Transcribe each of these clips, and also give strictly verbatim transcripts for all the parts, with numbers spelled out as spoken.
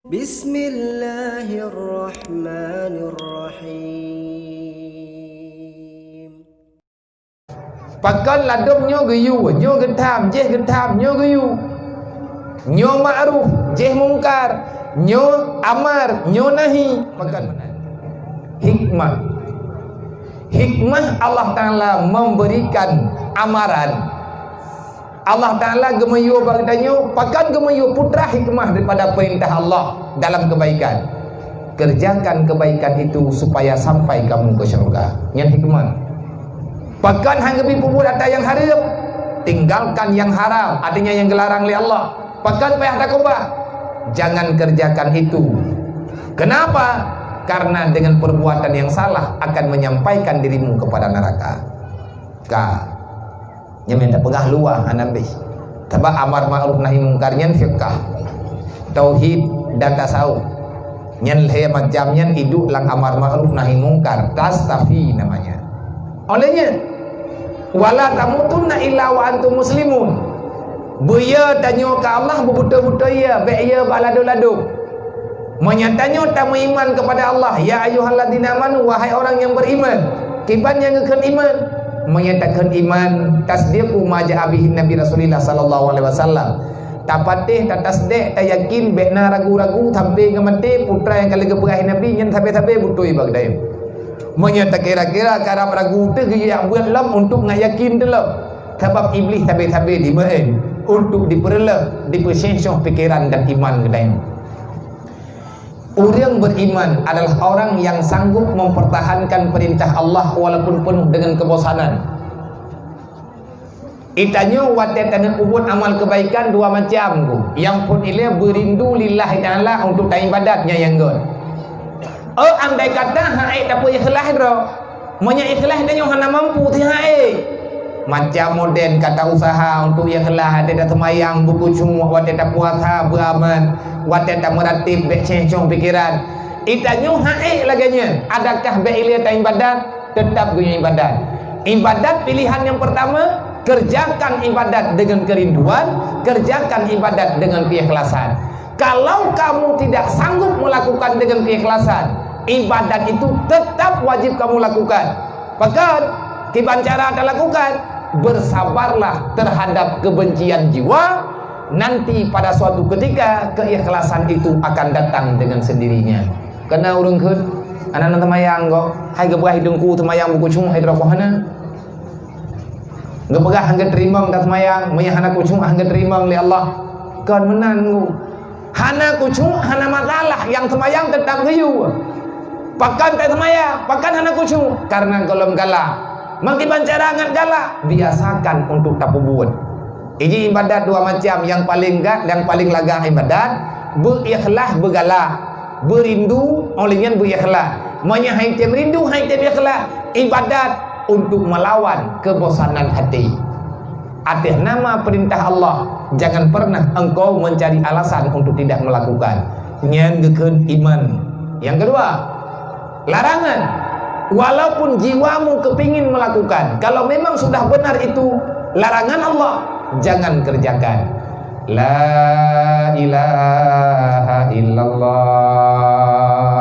Bismillahirrahmanirrahim. Pakon ladôm nyoe geuyue, nyoe geutham, jéh geutham, nyoe geuyue. Nyoe ma'ruf, jéh mungkar, nyoe amar, nyoe nahi. Pakon hikmah. Hikmah Allah Ta'ala memberikan amaran. Allah Ta'ala geumeuyue bak geutanyoe, pakon geumeuyue, putra hikmah daripada perintah Allah dalam kebaikan. Kerjakan kebaikan itu supaya sampai kamu ke syurga. Nyan hikmah. Pakon han geubri peubuet ata nyang hareuem, tinggalkan nyang haram, artinya nyang geularang lé Allah. Pakon payah takubah? Jangan kerjakan itu. Kenapa? Karena dengan perbuatan yang salah akan menyampaikan dirimu kepada neraka. Ka. Nyan meunan peugah luwah hana beh. Sabab amar ma'ruf nahi mungkar nyan fiqah. Tauhid dan tasawuf. Nyan lhée macam nyan iduek lam amar ma'ruf nahi mungkar, tastafi namanya. Oleh nyan, wala tamutunna illa wa antum muslimun. Beuye tanyoe keu Allah beubeutôi-beutôi ye, bék ye bak ladôm-ladôm. Meunyoe tanyoe tameuiman kepada Allah, ya ayyuhalladzina amanu, wahai orang yang beriman, kiban nyang geukheun iman. Meunyoe takheun iman, tasdiqu ma ja'a bihin Nabi Rasulillah sallallahu alaihi wasallam. Tapatéh, tatasdék, tayakin, bék na ragu-ragu, sampai ngon maté, putra nyang ka lheueh geupeugah Nabi nyan sabe-sabe beutôi bak geutanyoe. Meunyoe takira-kira karab ragu teuh geujak buet lom untuk ngat yakin teuh lom. Sabab Iblih sabe-sabe dimeu'en untuk dipeureuloh, dipeusyeh-syoh pikeran dan iman geutanyoe. Ureuëng beriman adalah orang yang sanggup mempertahankan perintah Allah walaupun penuh dengan kebosanan. Itanyoe watée taneuk peubuet amal keubaikan dua macam ku. Nyang phon ilée beurindu lillahi ta'ala untuk taibadat nyang, nyang gét. Oh, andai kata hana ék tapeu ikhlas droe. Meunyoe ikhlas tanyoe hana mampu, ti hana ék. Macam model ka tausaha untuk ikhlas, watée taseumayang beukhusyuk, watée tapuasa beuaman, watée tameuratéb bék syeh-syoh pikeran. Itanyoe hana ék lagée nyan. Adakah bék ilée taibadat? Tetap geuyue ibadat. Ibadat pilihan yang pertama, kerjakan ibadat dengan kerinduan, kerjakan ibadat dengan keikhlasan. Kalau kamu tidak sanggup melakukan dengan keikhlasan, ibadat itu tetap wajib kamu lakukan. Pakon? Kiban cara talakukan, bersabarlah terhadap kebencian jiwa, nanti pada suatu ketika keikhlasan itu akan datang dengan sendirinya. Kana ureuëng kheun, hana na seumayang kok, hai geupeugah i teungku seumayang beukhusyuk, hai droe kok hana. Geupeugah han geuteurimong taseumayang, meunyoe hana khusyuk han geuteurimong lé Allah. Kon meunan ku. Hana khusyuk hana masalah, nyang seumayang teutap geuyue. Pakon taseumayang, pakon hana khusyuk? Karena gohlom galak. Meukiban cara ngat galak, biasakan untuk tapeubuet. Iji ibadat dua macam, nyang paleng gat, nyang paleng lagak ibadat, beuikhlas beugalak. Beurindu, óh lheueh nyan beuikhlas. Meunyoe han tem rindu, han tem ikhlas, ibadat untuk melawan kebosanan hati. Ateueh nama perintah Allah, jangan pernah engkau mencari alasan untuk tidak melakukan. Nyan geukheun iman. Nyang keudua, larangan. Walaupun jiwamu kepingin melakukan, kalau memang sudah benar itu larangan Allah, jangan kerjakan. La ilaha illallah.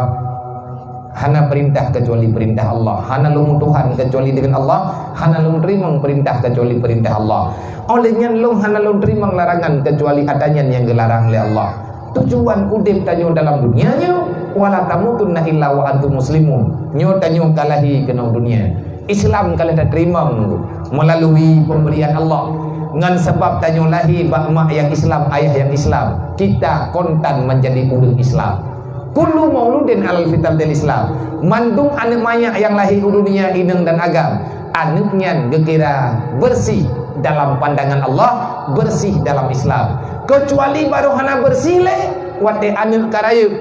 Hana perintah kecuali perintah Allah. Hana lôn Tuhan kecuali dengan Allah. Hana lôn teurimong perintah kecuali perintah Allah. Óh lheueh nyan lôn hana lôn teurimong larangan kecuali ata nyan nyang geularang lé Allah. Tujuan udeb tanyoe dalam dunia nyoe, wala tamutunna illa wa antum muslimun. Nyoe tanyoe ka lahé keunoe dunia. Islam ka lheueh tateurimong meulalu pemberian Allah. Ngon sabab tanyoe lahé bak mak nyang Islam, ayah nyang Islam, kita kontan menjadi ureuëng Islam. Kullu mauludin alal fitratil Islam. Mandum aneuëk manyak nyang lahé u dunia inong dan agam, aneuëk nyan geukira bersih dalam pandangan Allah, bersih dalam Islam. Kecuali barô hana bersih lé, watée aneuëk ka rayeuk.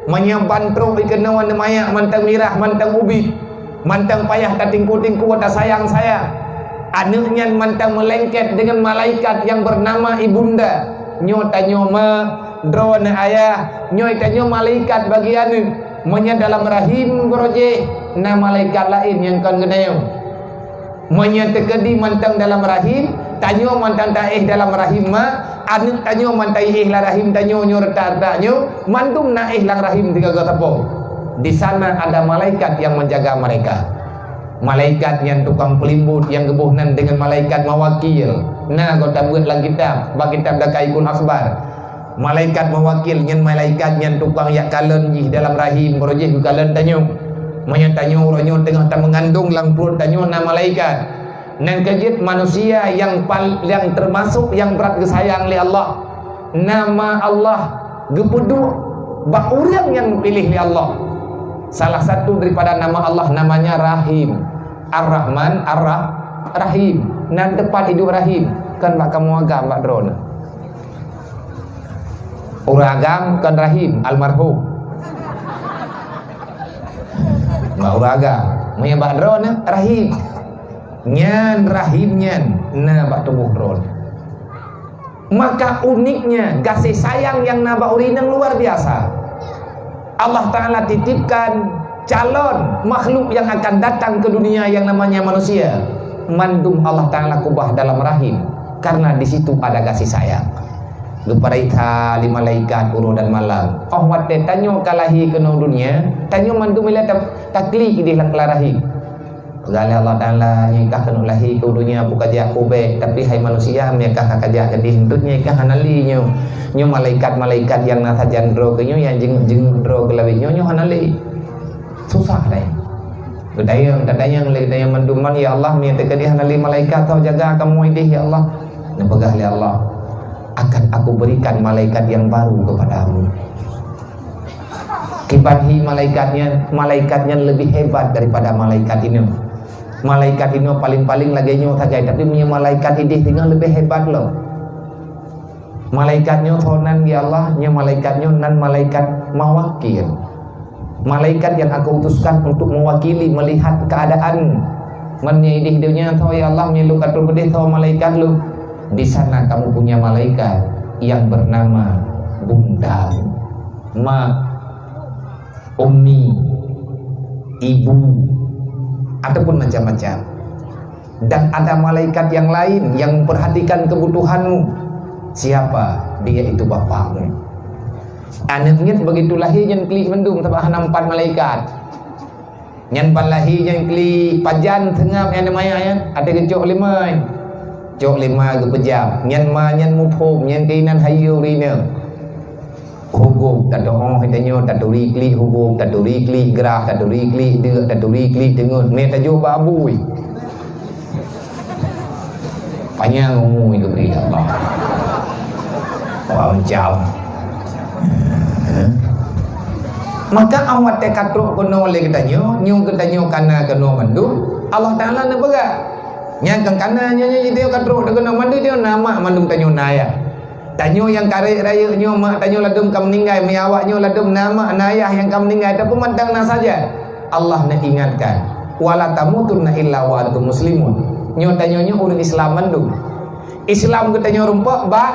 Meunyoe ban trok i keunoe aneuëk manyak mantong mirah, mantong ubit, mantong payah tatingku-tingku, tasayang-sayang. Aneuëk nyan mantong meulengket dengan malaikat nyang beunama ibunda. Nyoe tanyoe ma, droeneuh ayah, nyoe tanyoe malaikat bagi aneuëk. Meunyoe dalam rahim uroe jéh, na malaikat laén nyang kon geutanyoe. Meunyoe teukeudi mantong dalam rahim, Tanyoe mantong taéh dalam rahim mak, aneuk tanyoe mantong taéh lam rahim tanyoe, nyoe retak-retak nyoe, mandum na éh lam rahim sigoe-goe sapo. Di sana ada malaikat yang menjaga mereka. Malaikat nyan tukang peulimbot nyang geuboh nan deungon malaikat mawakil. Na goe tabeuet lam kitab, bak kitab Daqaiqul Akhbar. Malaikat mawakil nyan malaikat nyan tukang jak kalon jih dalam rahim, baroe jih geukalon tanyoe. Meunyoe tanyoe uroe nyoe teungoh tameungandong lam pruet tanyoe na malaikat. Nyan keuh jeuet manusia nyang pal-, nyang teumasok nyang brat geusayang lé Allah. Nama Allah geupeuduek bak ureuëng nyang geupiléh lé Allah. Salah satu daripada nama Allah namanya Rahim. Ar-Rahman, Ar-Rah-, Rahim. Nan teupat hidup Rahim, kon bak kamoe agam bak droeneuh. Ureuëng agam kon Rahim, almarhum. Bak ureuëng agam, meunyoe bak droeneuh Rahim. Nyan Rahim nyan na bak tuboh droeneuh. Maka uniknya gaséh sayang nyang na bak ureuëng inong luar biasa. Allah Ta'ala titipkan calon makhluk yang akan datang ke dunia yang namanya manusia. Mandum Allah Ta'ala kubah dalam rahim, karena di situ ada gaséh sayang. Geupareksa lé malaikat uroe dan malam. Óh watée tanyoe ka lahé keunoe dunia, tanyoe mandum ilée ta-, taklik idéh lam rahim. Peugah lé Allah Ta'ala, "Nyoe kah keuneuk lahé keu donya, peue ka jak kubek, tapi hai manusia, meunyoe kah ka jak keudeh eunteuk, nyoe kah hana lé nyoe. Nyoe malaikat-malaikat nyang na sajan droe keu nyoe, nyang jeuet-jeuet droe keu lawét nyoe, nyoe hana lé." Susah dai. Geudayang, tatanyong lé geudayang mandum, "Man, ya Allah, meunyoe teukeudeh hana lé malaikat, tho jaga kamoe idéh, ya Allah." Neupeugah lé Allah, "Akan Aku berikan malaikat yang baru kepadamu." Kiban hi malaikat nyan, malaikat nyan leubeh hebat daripada malaikat inoe. Malaikat inoe paleng-paleng lagée nyoe sagai, tapi meunyoe malaikat idéh singoh leubeh hebat lom. Malaikat nyoe soe nan, ya Allah? Nyoe malaikat nyoe nan malaikat mawakil. Malaikat yang Aku utuskan untuk mewakili, melihat keadaanmu. Man, meunyoe idéh donya soe, ya Allah, meunyoe lôn ka trok keudeh soe malaikat lôn? Di sana kamu punya malaikat yang bernama bunda, mak, ummi, ibu, ataupun macam-macam. Dan ada malaikat yang lain yang memperhatikan kebutuhanmu. Siapa? Dia itu bapakmu. Aneuk nyan begitu lahé nyan klik mandum, sabab hana empat malaikat. Nyan ban lahé nyan klik pajan seungab nyang neumayah nyan, até geucok lé ma. Cok lé ma geupeujam. Nyan ma nyan muphom, nyan keunan hayeue ureuëng inong. Hubub tatu'oh tanyoe, taturi klik hubub, taturi klik grah, taturi klik deuk, taturi klik teungeut. Mé tajok bak abui. Panyang umu geubri Allah. Wah, macam. Maka awat teuka trok keunoe lé geutanyoe, nyoe geutanyoe kana keunoe mandum, Allah Ta'ala neupeugah. Nyang kan kana nyoe, nyoe jiteuka trok keunoe mandum, nyoe na mak mandum tanyoe na ayah. Tanyoe nyang karek rayeuk nyoe, mak tanyoe ladum ka meuninggai, meunyoe awak nyoe ladum na mak na ayah nyang ka meuninggai, tapi mantong na saja. Allah neuingatkan, "Wala tamutunna illa wa antum muslimun." Nyoe tanyoe nyoe ureuëng Islam mandum. Islam geutanyoe rumpok bak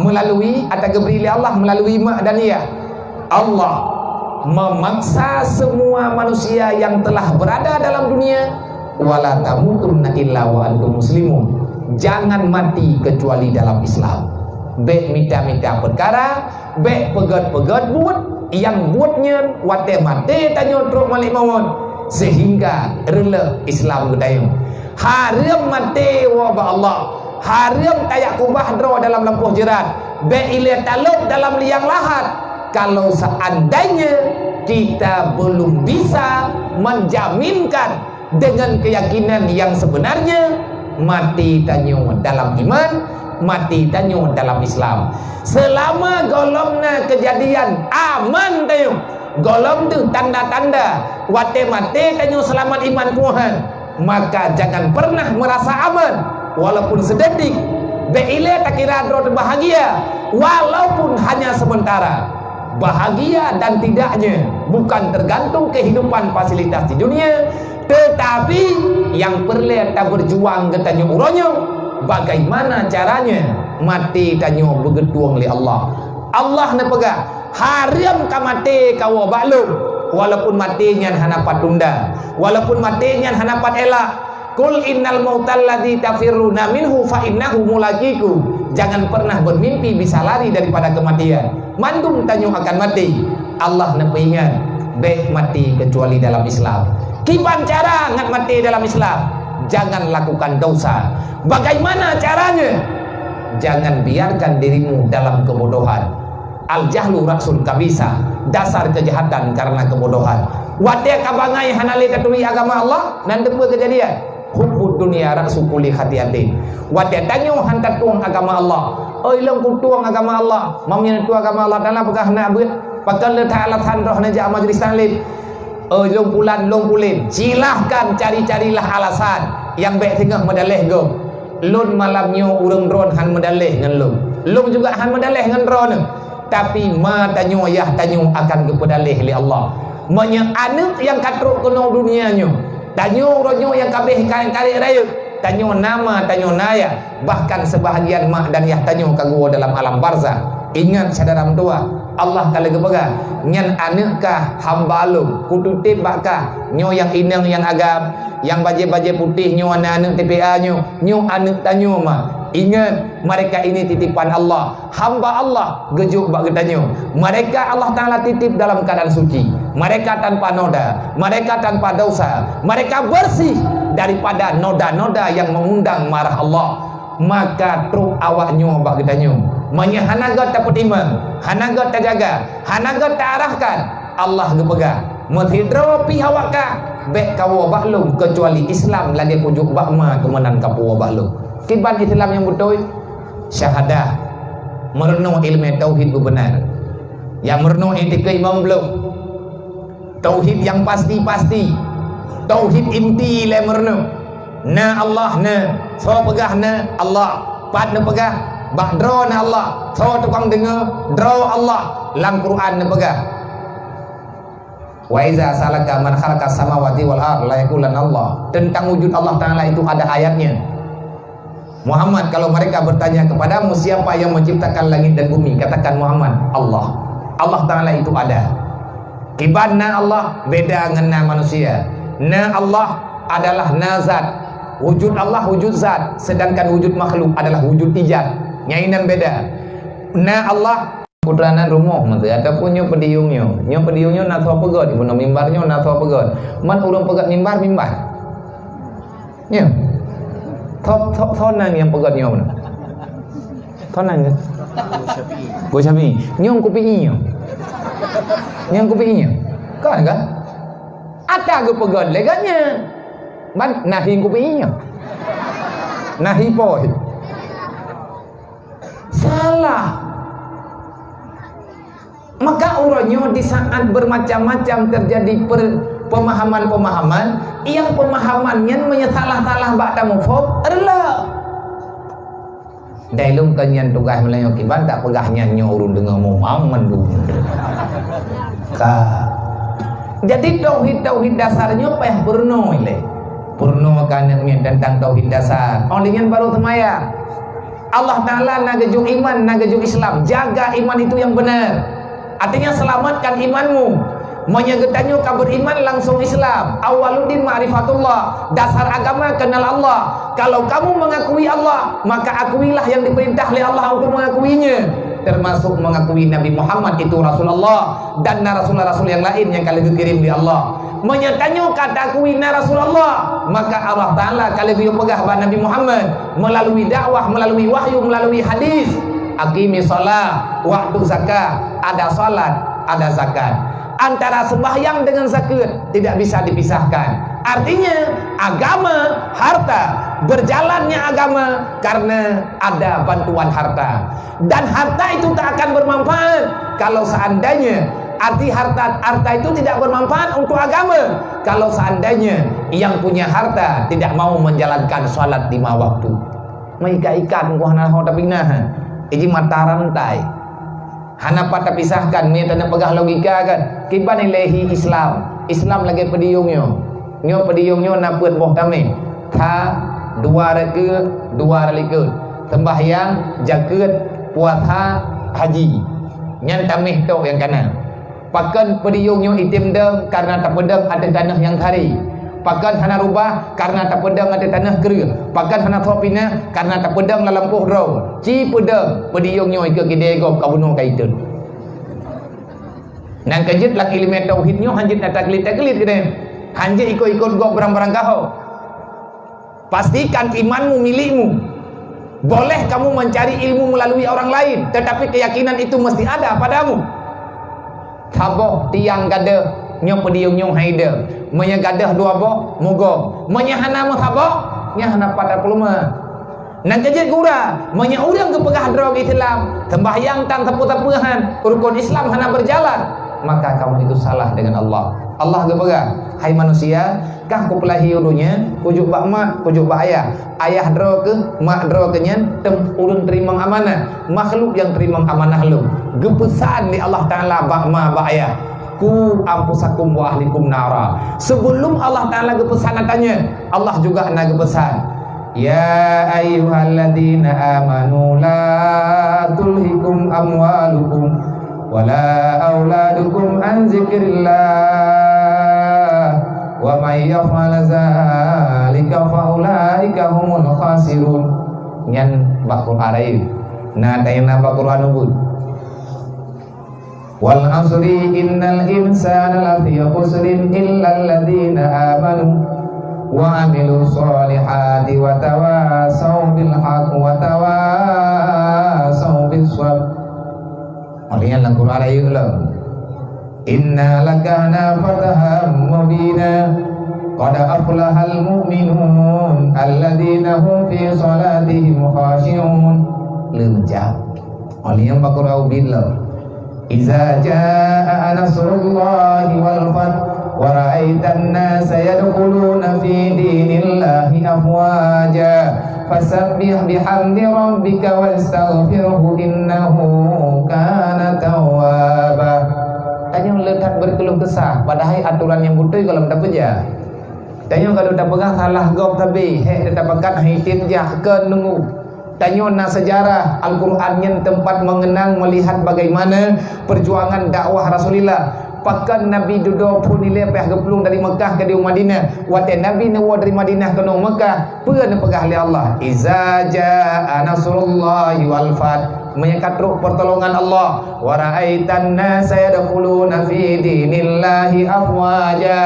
melalui atau geubri lé Allah melalui mak dan ayah. Allah memaksa semua manusia yang telah berada dalam dunia, "Wala tamutunna illa wa antum muslimun." Jangan mati kecuali dalam Islam. Bék mita-mita perkara, bék peugét-peugét buet, nyang buet nyan watée maté tanyoe trok malék mawöt, sehingga reuloh Islam geutanyoe. Hareuem maté woe bak Allah, hareuem tajak kubah droe dalam lampôh jeurat, bék ilée talop dalam liang lahat. Kalau seandainya kita belum bisa menjaminkan dengan keyakinan yang sebenarnya, maté tanyoe dalam iman, maté tanyoe dalam Islam. Selama gohlom na kejadian aman tanyoe, gohlom deuh tanda-tanda watée maté tanyoe seulamat iman puhan, maka jangan pernah merasa aman, walaupun sedetik. Bék ilée takira droe teubahagia, walaupun hanya sementara. Bahagia dan tidaknya bukan tergantung kehidupan fasilitas di dunia, tetapi nyang peureulée taberjuang geutanyoe uroe nyoe, bagaimana caranya maté tanyoe beugeutueng lé Allah. Allah neupeugah, "Hareuem ka maté kawoe bak Lôn," walaupun maté nyan hana pat tunda, walaupun maté nyan hana pat elak. "Qul innal mautal ladzi tafirruna minhu fa innahu mulaqikum." Jangan pernah bermimpi bisa lari daripada kematian. Mandum tanyoe akan maté. Allah neupeuingat, bèk maté kecuali dalam Islam. Kiban cara ngat maté dalam Islam? Jangan lakukan dosa. Bagaimana caranya? Jangan biarkan dirimu dalam kebodohan. Al-jahlu ra'sul kabisa, dasar kejahatan karena kebodohan. Watèe ka bangai hana lé taturi agama Allah, nan teupeu keujadian. Hubbud dunya ra'su kulli khati'atin. Watèe tanyoe han tatueng agama Allah, "Oi, lôn kutueng agama Allah," meunyoe tueng agama Allah Taala peugah hana beuet, pakon le that alasan droeneuh jak majelis taklim? "Oi, lôn pulan, lôn pulen," silahkan cari-carilah alasan nyang bèk singoh meudaleh gob. Lôn malam nyoe ureueng droen han meudaleh ngon lôn. Lôn juga han meudaleh ngon droeneuh. Tapi ma tanyoe, yah tanyoe akan geupeudaleh lé Allah. Meunyoe aneuk nyang ka trok keunoe dunia nyoe, tanyoe uroe nyoe nyang ka abéh ka karek rayeuk, tanyoe na ma, tanyoe na yah, bahkan seubahagian mak dan yah tanyoe ka geuwoe dalam alam barzakh. Ingat syedara meutuwah, Allah ka lheueh geupeugah, "Nyan aneuk kah, hamba Lôn, Kututép bak kah." Nyoe nyang inong nyang agam, nyang bajèe-bajèe putéh nyoe aneuk-aneuk T P A nyoe, nyoe aneuk tanyoe ma. Ingat, mereka ini titipan Allah. Hamba Allah geujok bak geutanyoe. Mereka Allah Taala titip dalam keadaan suci. Mereka tanpa noda, mereka tanpa dosa, mereka bersih daripada noda-noda yang mengundang marah Allah. Maka trok awak nyoe bak geutanyoe. Meunyoe hana göt tapeutimang, hana göt tajaga, hana göt taarahkan, Allah geupeugah, "Meusidroe pih awak kah, bèk kawoe bak Lôn keucuali Islam lagèe kujok bak ma keuh meunan kapuwoe bak Lôn." Kiban Islam nyang beutôi? Syahadah, meurunoe ileumèe tauhid beubeunar. Nyang meurunoe i'tikad imam blom. Tauhid nyang pasti-pasti. Tauhid inti lé meurunoe. Na Allah, na. Soe peugah na Allah? Pat neupeugah? Bak droe na Allah. Soe tukang deungoe? Droe Allah. Lam Quran neupeugah, "Wa iza sa'alaka man khalaqas samawati wal ard la yaqulanna Allah." Tentang wujud Allah Taala itu ada ayatnya. Muhammad, kalau mereka bertanya kepadamu siapa yang menciptakan langit dan bumi, katakan, "Muhammad, Allah." Allah Taala itu ada. Kiban na Allah beda ngon na manusia. Na Allah adalah na zat. Wujud Allah wujud zat, sedangkan wujud makhluk adalah wujud ijad. Nyan inan beda. Na Allah Putra nan rumoh meuntri ataupun nyoe peudiyong nyoe. Nyoe peudiyong nyoe na soe peugöt, bunoe mimbar nyoe na soe peugöt. Man ureueng peugöt mimbar, mimbar. Nyoe. Tho-, tho-, tho nan nyang peugöt nyoe bunoe. Tho nan ke? Gus Syafi'i. Nyoe kupi nyoe. Nyoe kupi nyoe. Kan, kan? Ata geupeugöt lé geuh nyan. Man nahi kupi nyoe. Nahi poi. Salah. Maka uroe nyoe di saat bermacam-macam terjadi per-, pemahaman-pemahaman, nyang pemahaman nyan meunyoe salah-salah bak tamufom, reuloh. Dai lôn kon nyan tugaih meulayeue kiban, tak peugah nyan nyoe ureueng deungoe mumang mandum. Ka. Jadi tauhid-tauhid dasar nyoe payah peurunoe lé. Peurunoe ka aneuk miet tentang tauhid dasar. Oh, lheueh nyan baru seumayang. Allah Taala na geujok iman, na geujok Islam. Jaga iman itu yang benar. Artinya, selamatkan imanmu. Meunyoe geutanyoe ka beriman, langsung Islam. Awwaluddin ma'rifatullah. Dasar agama kenal Allah. Kalau kamu mengakui Allah, maka akuilah yang diperintah oleh Allah untuk mengakuinya, termasuk mengakui Nabi Muhammad itu Rasulullah dan na rasul-rasul yang lain yang ka lheueh geukirim lé Allah. Meunyoe tanyoe ka takui na Rasulullah, maka Allah Taala ka lheueh geupeugah bak Nabi Muhammad melalui dakwah, melalui wahyu, melalui hadis, "Aqimis shalah, waktu zakat, ada salat, ada zakat." Antara sembahyang dengan zakat tidak bisa dipisahkan. Artinya, agama, harta, berjalannya agama karena ada bantuan harta. Dan harta itu tak akan bermanfaat kalau seandainya arti harta, harta itu tidak bermanfaat untuk agama kalau seandainya yang punya harta tidak mau menjalankan salat lima waktu. Meuikat-ikat mukoh na ho tapi nah, iji mata rantai. Hana pat tapisahkan, meunyoe taneuk peugah logika kan. Kiban nilai hi Islam? Islam lagèe peudiyong nyoe. Nyoe peudiyong nyoe na peuet boh tameng. Tha, dua rot keue, dua rot likot. Sembahyang, jakeuet, puasa, haji. Nyan tameng tok nyang kana. Pakon peudiyong nyoe item dong? Karena tapeudong ateueh tanoh nyang kharé. Pakon hana rubah? Karena tapeudong ateueh tanoh kreueh. Pakon hana tho pinah? Karena tapeudong lam lampôh droe. Ci peudong, peudiyong nyoe keu kidée gob ka bunoe ka itot. Nyang keujeuet lam ileumèe tauhid nyoe hanjeuet na taklit-taklit keudeh. Hanjeuet ikot-ikot gob barang-barang kaho. Pastikan imanmu milikmu. Boleh kamu mencari ilmu melalui orang lain, tetapi keyakinan itu mesti ada padamu. Saboh tiang gadôh nyoe peudiyong nyoe hai deuh. Meunyoe gadôh dua boh, mugoe. Meunyoe hana meusaboh, nyan hana pat tapeuleumah. Nyang keujeuet gura, meunyoe ureueng geupeugah droe Islam, sembahyang tan sapeue-sapeue han, rukun Islam hana berjalan, maka kamu itu salah dengan Allah. Allah geupeugah, "Hai manusia, kah kupeulahé u donya, kujok bak mak, kujok bak ayah. Ayah droe keuh, mak droe keuh nyan tem ureueng teurimong amanah, makhluk nyang teurimong amanah lôn." Geupeusan lé Allah Taala bak ma, bak ayah, "Qu anfusakum wa ahlikum nara." Sebelum Allah Taala geupeusan ata nyan, Allah juga na geupeusan, "Ya ayyuhalladzina amanu la tulhikum amwalukum wala auladukum an zikrillah, wa may yaf'al dzalika fa ulaika humul khasirun." Nyan bak Quran rayeuk. Na tanyong na bak Quran ubit. "Wal 'asri innal insana lafi khusrin illa alladzina amanu wa 'amilus shalihati wa tawasau bil haqq wa tawasau bis sabr." Maksudnya lam Quran ayat lom. "Inna lakana fatahan mubina. Qad aflahal mu'minun alladzina hum fi salatihim khashi'un." Leuncab. Maksudnya bak Quran ubit lom. "Iza jaa nasrullahi wal fath wa ra'aitan nasa yadkhuluna fi dinillahi afwaja. Fasabbih bihamdi rabbika wastaghfirhu innahu kana tawwaba." Tanyoe le that berkeluh kesah, padahai aturan nyang beutôi gohlom tapeujak. Tanyoe ka lheueh tapeugah salah gob sabe, hék teuh tapakat hai tem jak keu nunggu. Tanyoe na sejarah Al-Quran nyan teumpat mengenang melihat bagaimana perjuangan dakwah Rasulullah. Pakon Nabi dudoe phon ilée payah geuplueng dari Mekah keudéh u Madinah. Watée Nabi neuwoe dari Madinah keunoe Mekah, peue neupeugah lé Allah? "Iza jaa nasrullahi wal fath." Meunyoe ka trok pertolongan Allah, "Wa ra'aitan nasa yadkhuluna fi dinillahi afwaja."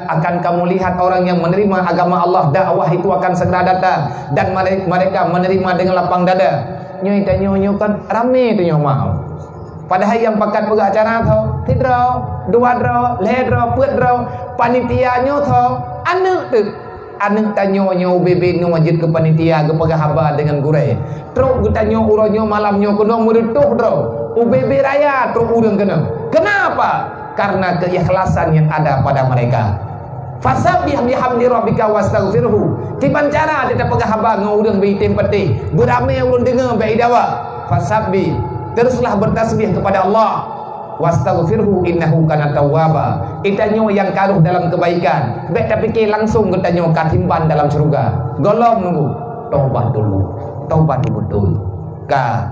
Akan kamu lihat orang yang menerima agama Allah, dakwah itu akan segera datang, dan mere-, mereka menerima dengan lapang dada. Nyoe tanyoe nyoe kan ramé tanyoe mau. Padahai nyang pakat peugah acara tho, sidroe, dua droe, lhée droe, peuet droe, panitia nyoe tho, aneuëk teuk. Aneuëk tanyoe nyoe ubé-bé nyoe jeuet keu panitia geupeugah haba deungon gurée. Trok geutanyoe uroe nyoe malam nyoe keunoe meureutôh droe. Ubé-bé raya trok ureuëng keunoe. Kenapa? Karena keikhlasan yang ada pada mereka. "Fasabbih bihamdi rabbika wastaghfirhu." Kiban cara teupeugah haba ngon ureuëng beuitem patéh, beuramé ureuëng deungoe bak idawa. "Fasabbih," teruslah bertasbih kepada Allah. "Wastaghfirhu innahu kana tawwaba." Geutanyoe nyang ka rôh dalam kebaikan, bék tapike langsung geutanyoe ka timbang dalam syeuruga. Gohlom nunggu, tobat dulu. Tobat beutôi. Ka.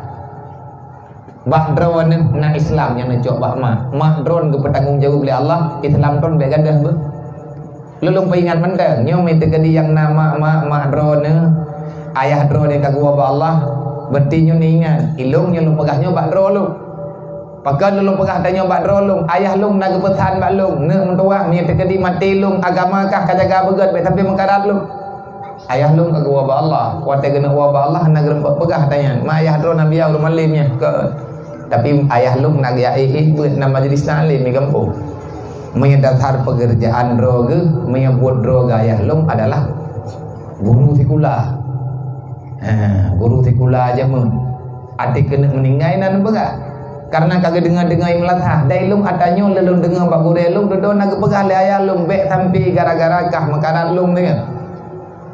Bak droeneuh na Islam nyang neucok bak mak. Mak droeneuh geupeutanggong jaweueb lé Allah, Islam droeneuh bék gadôh beuh. Lôn peuingat mantong, nyoe meuteukadi nyang na mak, mak, mak droeneuh, ayah droeneuh ka geuwoe bak Allah. Berarti nyoe neuingat, ilôn nyang lôn peugah nyoe bak droe lôn. Pakon lôn peugah tanyoe bak droe lôn, ayah lôn na geupeusan bak lôn, neuk meutuwah, meuteukadi maté lôn, agama kah ka jaga beugét, bék sampai meukarat lôn. Ayah lôn ka geuwoe bak Allah. Watée geuneuk woe bak Allah, hana geureumpok peugah tanyan, "Ma ayah droe na biya ureuëng malém nyan." Keu, tapi ayah lôn na geujak ék-ék beuet na majelis taklim di gampông. Meunyoe dasar pekerjaan droe geuh, meunyoe buet droe geuh ayah lôn adalah guru sikula. Ha, guru sikula jameun. Até keuneuk meuninggai na neupeugah. Karena ka geudeungoe-deungoe meulasah. Dai lôn ata nyoe lé lôn deungoe bak gurée lôn, dudoe na geupeugah lé ayah lôn, bék sampai gara-gara kah meukarat lôn deungoe.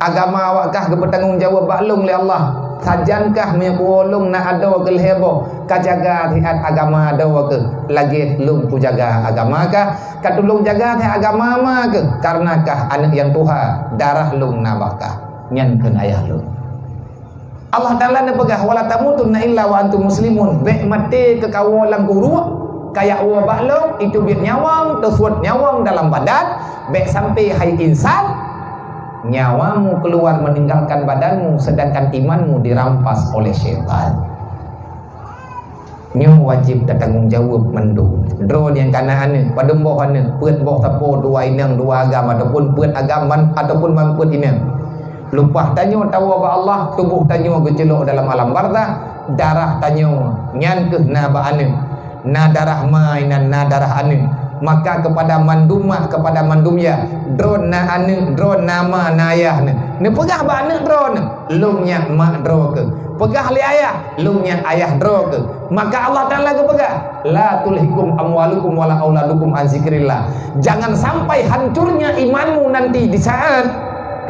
Agama awak kah geupeutanggong jaweueb bak lôn lé Allah. Sajan kah meunyoe kuwoe lôn na adoe keu lhée boh, ka jaga siat agama adoe keuh, lagée lôn kujaga agama kah, ka tulông jaga siat agama ma keuh, kareuna kah aneuëk nyang tuha, darah lôn na bak kah. Nyan kheun ayah lôn. Allah Taala neupeugah, "Wala tamutunna illa wa antum muslimun." Bék maté keu kawoe lam keuruek, Kayak woe bak lôn, itu biet nyawöng, teusuet nyawöng dalam badan, bék sampai hai insan, nyawamu keluar meninggalkan badanmu, sedangkan imanmu dirampas oleh syaitan. Nyoe wajéb tatanggong jaweueb mandum. Droe nyang kana aneuk, padum boh aneuk, peuet boh sapo, dua inong, dua agam, ataupun peuet agam man, ataupun man peuet inong. Leupah tanyoe tawoe bak Allah, tuboh tanyoe geuceulok dalam alam barzakh, darah tanyoe nyan keuh na bak aneuk. Na darah ma inan, na darah aneuk. Maka kepada mandum mak, kepada mandum yah, droe na aneuk, droe na ma, na ayah neuh. Neupeugah bak aneuk droe neuh, "Lôn nyak mak droe keuh." Peugah lé ayah, "Lôn nyak ayah droe keuh." Maka Allah Taala geupeugah, "La tulhikum amwalukum wala auladukum an zikrillah." Jangan sampai hancurnya imanmu nanti di saat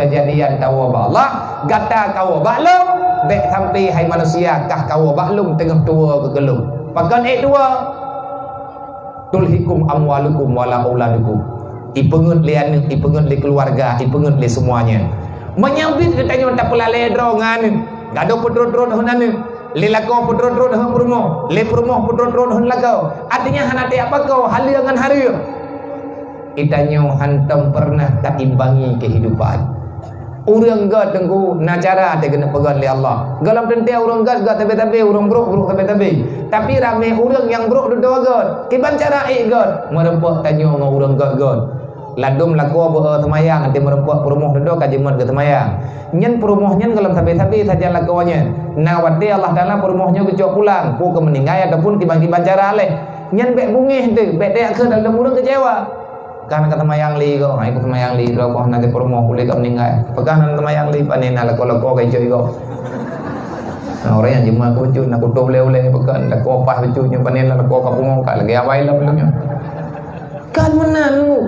kejadian tawoe bak Allah, gata kawoe bak lôn, bék sampai hai manusia kah kawoe bak lôn teungoh tuwoe keu lôn. Pakon ék tuwoe? "Tulhikum amwalukum wala auladukum." Ipeungeut lé aneuk, ipeungeut lé keluarga, ipeungeut lé semuanya. Meunyoe biet geutanyoe tapeulalée droe ngon aneuk, gadôh peudrot-drot hon aneuk, lé lakoe peudrot-drot hon peurumoh, lé peurumoh peudrot-drot hon lakoe. Artinya hana tajak pakoe haleue ngon hareuem. Geutanyoe hántom peureunah taimbangi keuhidupan. Ureuëng gét teungku na cara teuh geuneuk peugét lé Allah. Gohlom teuntée ureuëng gét, gét sabe-sabe, ureuëng brok, brok sabe-sabe. Tapi ramé ureuëng nyang brok dudoe gét. Kiban cara ék gét? Meureumpok tanyoe ngon ureuëng gét-gét. Ladôm lakoe beu-e seumayang, até meureumpok peurumoh dudoe ka jeuet geuh seumayang. Nyan peurumoh nyan gohlom sabe-sabe sajan lakoe nyan. Na watée Allah Taala peurumoh nyoe geucok pulang, peue keu meuninggai ataupun kiban-kiban cara lé. Nyan bék beungéh teuh, bék tajak kheun ladôm ureuëng keucewa. Kan ka seumayang lé gob, hai ka seumayang lé droe, boh na di peurumoh ulée ka meuninggai. Peugah na seumayang lé, pané na lakoe-lakoe ka icok igob. Na ureuëng nyang jeumah keu bacut, na kutoh ulée-ulée, peugah lakoe paih bacut nyoe, pané na lakoe ka pungo, ka lagée awai lom lom nyoe. Kan meunan lu.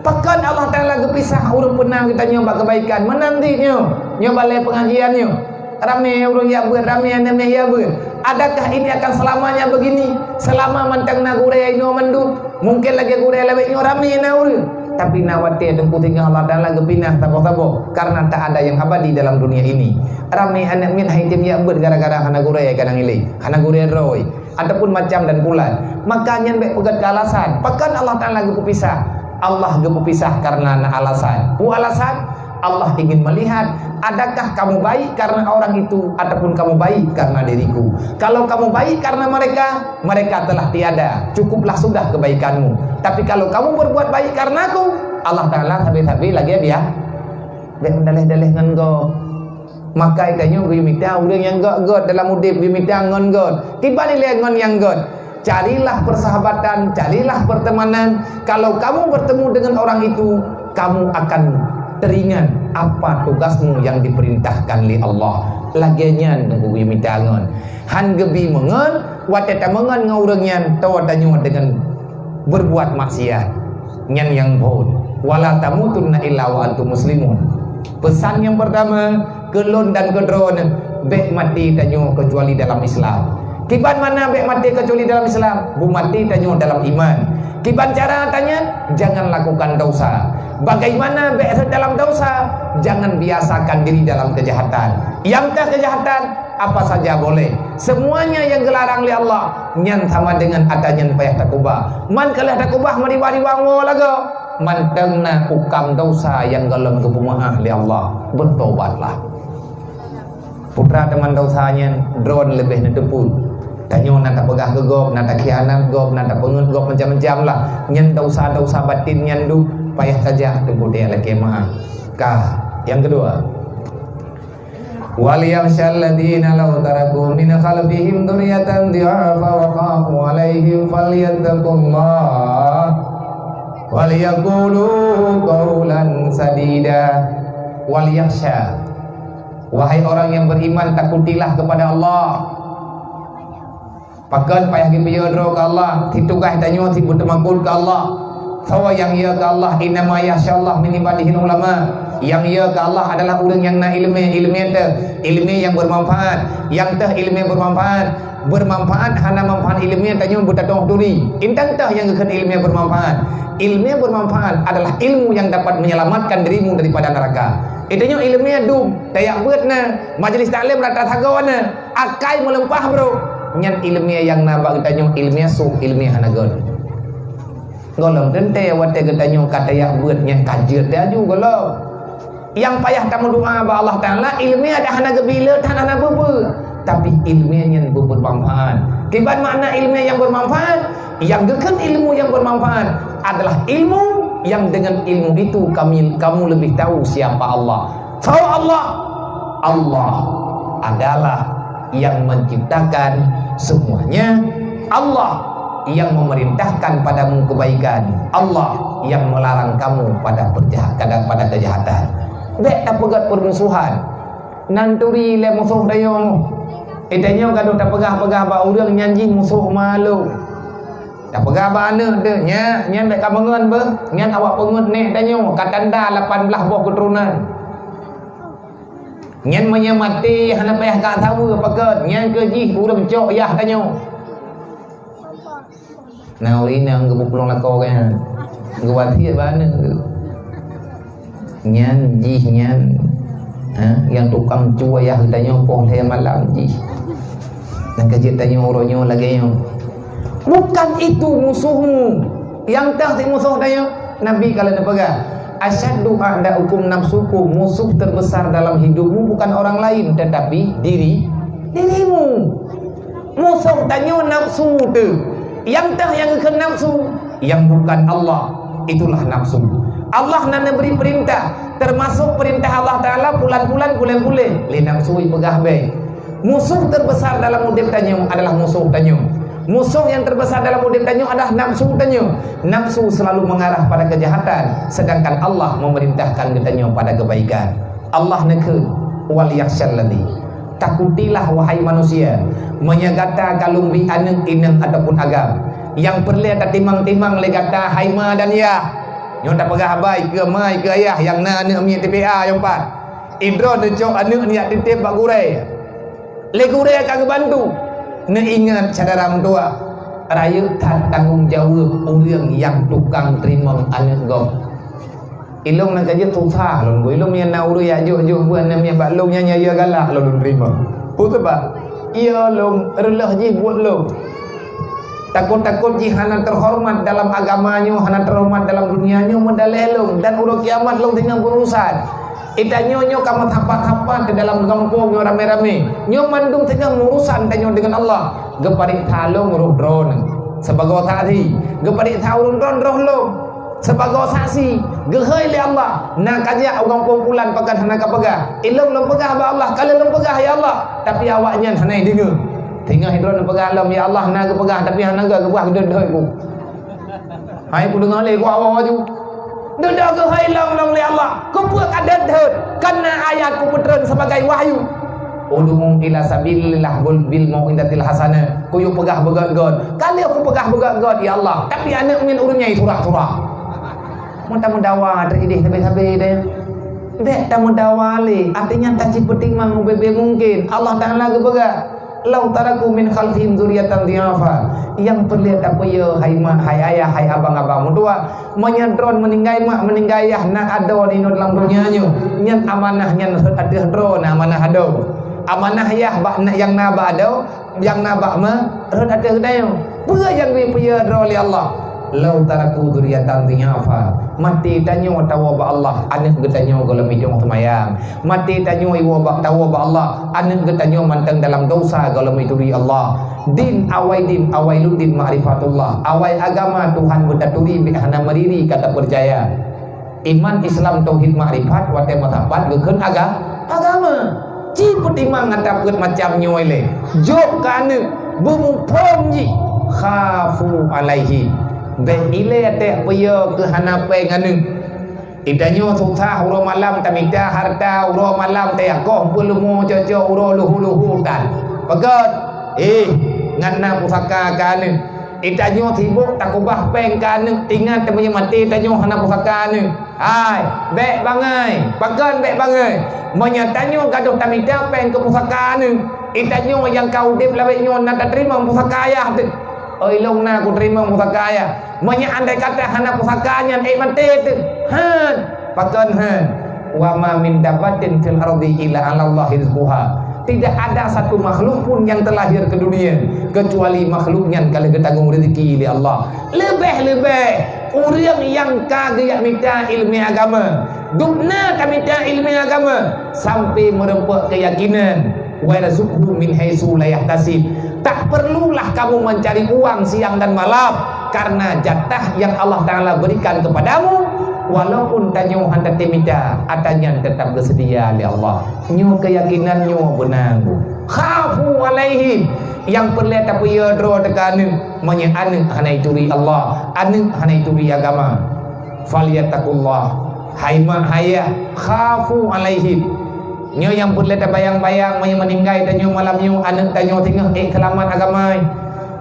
Pakon Allah Taala geupisah ureuëng peuna geutanyoe bak keubaikan? Meunan cit nyoe, nyoe balée peungajian nyoe. Ramé ureuëng jak beuet, ramé aneuk miet jak beuet. Adakah ini akan selamanya begini? Selama mantong na gurée inoe mandum, mungkin lagée gurée lawét nyoe ramé na ureuëng. Tapi na watée teungku singoh Allah Taala geupinah saboh-saboh, karena tak ada yang abadi dalam dunia ini. Ramé aneuk miet hai tem jak beuet gara-gara hana gurée ka na ilée, hana gurée droe, ataupun macam dan bulan. Maka nyan bék peugét keu alasan. Pakon Allah Taala geupeupisah? Allah geupeupisah karena na alasan. Peue alasan? Allah ingin melihat, adakah kamu baik karena orang itu ataupun kamu baik karena diriku. Kalau kamu baik karena mereka, mereka telah tiada. Cukuplah sudah kebaikanmu. Tapi kalau kamu berbuat baik karenaku, Allah Taala sabe-sabe lagée biasa. Bék meudaleh-daleh ngon gob. Maka tanyoe geuyue mita ureuëng nyang gét-gét dalam udeb, geuyue mita ngon gét. Kiban ilée ngon nyang gét? Carilah persahabatan, carilah pertemanan. Kalau kamu bertemu dengan orang itu, kamu akan teringat apa tugasmu yang diperintahkan lé Allah. Lagée nyan teungku geuyue mita ngon. Hán geubi meungon, watée tameungon ngon ureuëng nyan, tawoe tanyoe deungon berbuat maksiat. Nyan nyang phon. "Wala tamutunna illa wa antum muslimun." Pesan nyang pertama, keu lôn dan keu droeneuh, bék maté tanyoe keucuali dalam Islam. Kiban makna bék maté keucuali dalam Islam? Beumaté tanyoe dalam iman. Kiban cara tanyan? Jangan lakukan dosa. Bagaimana bék rhot dalam dosa? Jangan biasakan diri dalam kejahatan. Nyang teuh kejahatan, apa saja boleh. Semuanya yang geularang lé Allah, nyan sama dengan ata nyan payah takubah. Man ka lheueh takubah meuriwang-riwang woe lagoe, mantong na ukam dosa nyang gohlom geupeumeu'ah lé Allah. Bertobatlah. Peue teuma dosa nyan, droeneuh leubeh neuteupeue. Tanyoe na tapeugah keu gob, na takhianat gob, na tapeungeut gob, macam-macam lah. Nyan dosa-dosa batin nyan dum payah saja teupeu lakée meu'ah. Ka, nyang keudua. "Wal yakhsyal ladzina law taraku min khalfihim dzurriyyatan dhi'afan khafu 'alaihim falyattaqullah wal yaqulu qaulan sadida." Wal yakhsya. Wahai orang yang beriman, takutilah kepada Allah. Pakon payah geupiôh droe keu Allah, sit tugaih tanyoe sit beuteumakot keu Allah. Soe nyang yö keu Allah, "Innama yakhsyallaha min ibadihil ulama." Nyang yö keu Allah adalah ureuëng nyang na iéleumé, iéleumé teuh, iéleumé nyang bermanfaat. Nyang teuh iéleumé bermanfaat, bermanfaat hana manfaat iéleumé tanyoe beutatoh turi. Intan teuh nyang geukheun iéleumé bermanfaat. Iéleumé bermanfaat adalah ilmu yang dapat menyelamatkan dirimu daripada neraka. Tanyoe iéleumé dum, tajak beuet na, majlis taklim rata sagoe na, akai meuleumpah brok. Nyan ileumèe nyang na bak geutanyoe ileumèe sôk, ileumèe hana göt. Gohlom teuntèe watèe geutanyoe ka tajak beuet nyan ka jeuet laju gohlom. Nyang payah tameudoa bak Allah Taala, ileumèe adak hana geubi le that hana peue-peue, tapi ileumèe nyan beumanfaat. Kiban makna ileumèe nyang beumanfaat? Nyang geukheun ilmu nyang beumanfaat adalah ilmu yang dengan ilmu itu kami, kamu lebih tahu siapa Allah. Tahu Allah? Allah adalah yang menciptakan semuanya. Allah yang memerintahkan padamu kebaikan. Allah yang melarang kamu pada perjahat-, pada, pada kejahatan. Bèk tapeugöt permusuhan. Nan turi lé musoh tanyoe. Eh, tanyoe gadoh tapeugah-peugah bak ureueng nyan jih musoh malu. Tapeugah bak aneuk teuh, "Nyak, nyan bèk kapeungon beuh, nyan awak peungeut nèk tanyoe, ka tanda lapan blaih boh keuturonan." Nyan meunyo maté hana payah ka saweue, pakon nyan keu jih ureueng cok yah tanyoe. Nah, ureueng inong geupeupulang lakoe geuh nyan. Geuwasiet bak aneuk geuh. Nyan jih nyan, ha, nyang tukang cue yah geutanyoe poh lhèe malam jih. Nyang ka jeuet tanyoe uroe nyoe lagèe nyoe. Bukan itu musuhmu. Nyang teuh si musoh tanyoe, Nabi ka lheueh neupeugah, "Asyaddu a'da'ukum nafsukum." Musuh terbesar dalam hidupmu bukan orang lain, tetapi diri, dirimu. Musoh tanyoe nafsu teuh. Nyang teuh nyang geukheun nafsu, nyang bukan Allah, itulah nafsu. Allah na neubri peurintah, teumasok peurintah Allah Taala, pulan-pulan, pulan-pulan, lé nafsu jipeugah bèk. Musoh terbesar dalam udép tanyoe adalah musoh tanyoe. Musoh nyang terbesar dalam udép tanyoe adalah nafsu tanyoe. Nafsu selalu mengarah pada kejahatan, sedangkan Allah memerintahkan geutanyoe pada kebaikan. Allah neukheun, "Wal yakhsyalladzi." Takutilah, wahai manusia, meunyo gata ka lôn bri aneuk, inong ataupun agam, nyang peureulèe tatimang-timang lé gata, hai ma dan yah. Nyoe tapeugah haba ikeue ma ikeue ayah nyang na aneuk miet T P A nyoe pat. Idroe neucok aneuk neujak titép bak gurèe. Lé gurèe ka geubantu. Neuingat syedara meutuwah, rayeuk that tanggong jaweueb ureueng nyang tukang teurimong aneuk gob. Ilôn nyang ka jeuet susah lôn, ilôn nyang na ureueng jak jok-jok beuet aneuk miet bak lôn nyan, nyan yue galak lôn, lôn teurimong. Peue sabab? Yue lôn reuloh jih buet lôn. Takot-takot jih hana teuhoreumat dalam agama nyoe, hana teuhoreumat dalam dunia nyoe, meudalèh lôn, dan uroe kiamat lôn singoh beurusan. Geutanyoe nyoe ka meusapat-sapat di dalam gampông nyoe ramé-ramé. Nyoe mandum singoh urusan tanyoe deungon Allah. Geupareksa lôn roh droeneuh sibagoe saksi. Geupareksa ureueng droen roh lôn sibagoe saksi. Geuhôi lé Allah, na ka jak u gampông pulan pakon hana ka peugah. Ilôn lôn peugah bak Allah, ka lheueh lôn peugah, ya Allah. Tapi awaknyan hana jideungoe. Singoh droeneuh peugah lom, ya Allah, na geupeugah, tapi hana geupeugah, geudeuet-deuet ku. Hai, kudeungoe lé ku awak laju. Dudoe geuhôi lom-lom lé Allah. Keupeue ka deuet-deuet? Kan na ayat kupeutreun sibagai wahyu. "Ud'u ila sabilillah bil, bil mau'izatil hasanah." Kuyue peugah beugöt-göt. Ka lheueh kupeugah beugöt-göt, ya Allah. Tapi aneuk miet ureueng nyan surak-surak. Meutameudawa teujideh sabe-sabe deh. Bèk tameudawa lé. Artinya tacipeutimang ubé-bé mungken. Allah Taala geupeugah, "Lau taraku min khalfihim dzurriyyatan dhi'afa." Nyang peureulèe tapeuyue hai mak, hai ayah, hai abang-abang meutuwah. Meunyoe droen meuninggai mak, meuninggai ayah, na adoe inoe dalam dunia nyoe, nyan amanah nyan rhot ateueh droe na amanah adoe. Amanah yah bak na, nyang na bak adoe, nyang na bak ma, rhot ateueh geutanyoe. Peue nyang geupeuyue droe lé Allah? "Lau taraku dzurriyyatan dhi'afa." Maté tanyoe tawoe bak Allah, aneuk geutanyoe gohlom idong seumayang. Maté tanyoe iwoe bak, tawoe bak Allah, aneuk geutanyoe mantong dalam dosa gohlom ituri Allah. Din awai din, awailuddin ma'rifatullah. Awai agama Tuhan beutaturi bèk hana meuriri ka tapeucaya. Iman, Islam, tauhid, makrifat, watèe meusapat geukheun aga-, agama. Ci peutimang atra peuet macam nyoe lé. Jok keu aneuk, beumuphom jih. Khafu alaihi. Bèk ilèe teuh peue keu hana péng aneuk. Geutanyoe susah uroe malam tamita hareuta, uroe malam tayakoh peuleumo cocok uroe luhu-luhu tan. Peugöt, eh, ngat na pusaka keu aneuk. Geutanyoe sibok takeubah péng keu aneuk, ingat meunyoe maté tanyoe hana pusaka aneuk. Hai, bèk bangai, pakon bèk bangai. Meunyoe tanyoe gadôh tamita péng keu pusaka aneuk, geutanyoe nyang ka udép lawét nyoe na tateurimong pusaka ayah teuh. Oi, lôn na kuteurimong pusaka ayah. Meunyoe andai kata hana pusaka nyan, ék maté teuh. Han, pakon han. "Wa ma min dabbatin fil ardi illa 'alallahi rizquha." Tidak ada satu makhluk pun yang terlahir ke dunia kecuali makhluk nyan ka lheueh geutanggong rezeki lé Allah. Leubeh-leubeh ureuëng nyang ka geujak mita ileumé agama, dubna ka mita ileumé agama sampai meureumpok keuyakinan, "Wa yarzuqhu min haitsu la yahtasib." Tak perlulah kamu mencari uang siang dan malam, karena jatah yang Allah Taala berikan kepadamu, walaupun tanyoe hana tatem mita, ata nyan tetap geuseudia lé Allah. Nyoe keuyakinan nyoe beuna. Khafu alaihim, nyang peureulée tapeuyue droe teuka aneuëk, meunyoe aneuëk hana ituri Allah, aneuëk hana ituri agama. Falyattaqullah, hai mak hai yah, khafu alaihim. Nyoe nyang peureulée tabayang-bayang, meunyoe meuninggai tanyoe malam nyoe, aneuëk tanyoe singoh ék seulamat agama.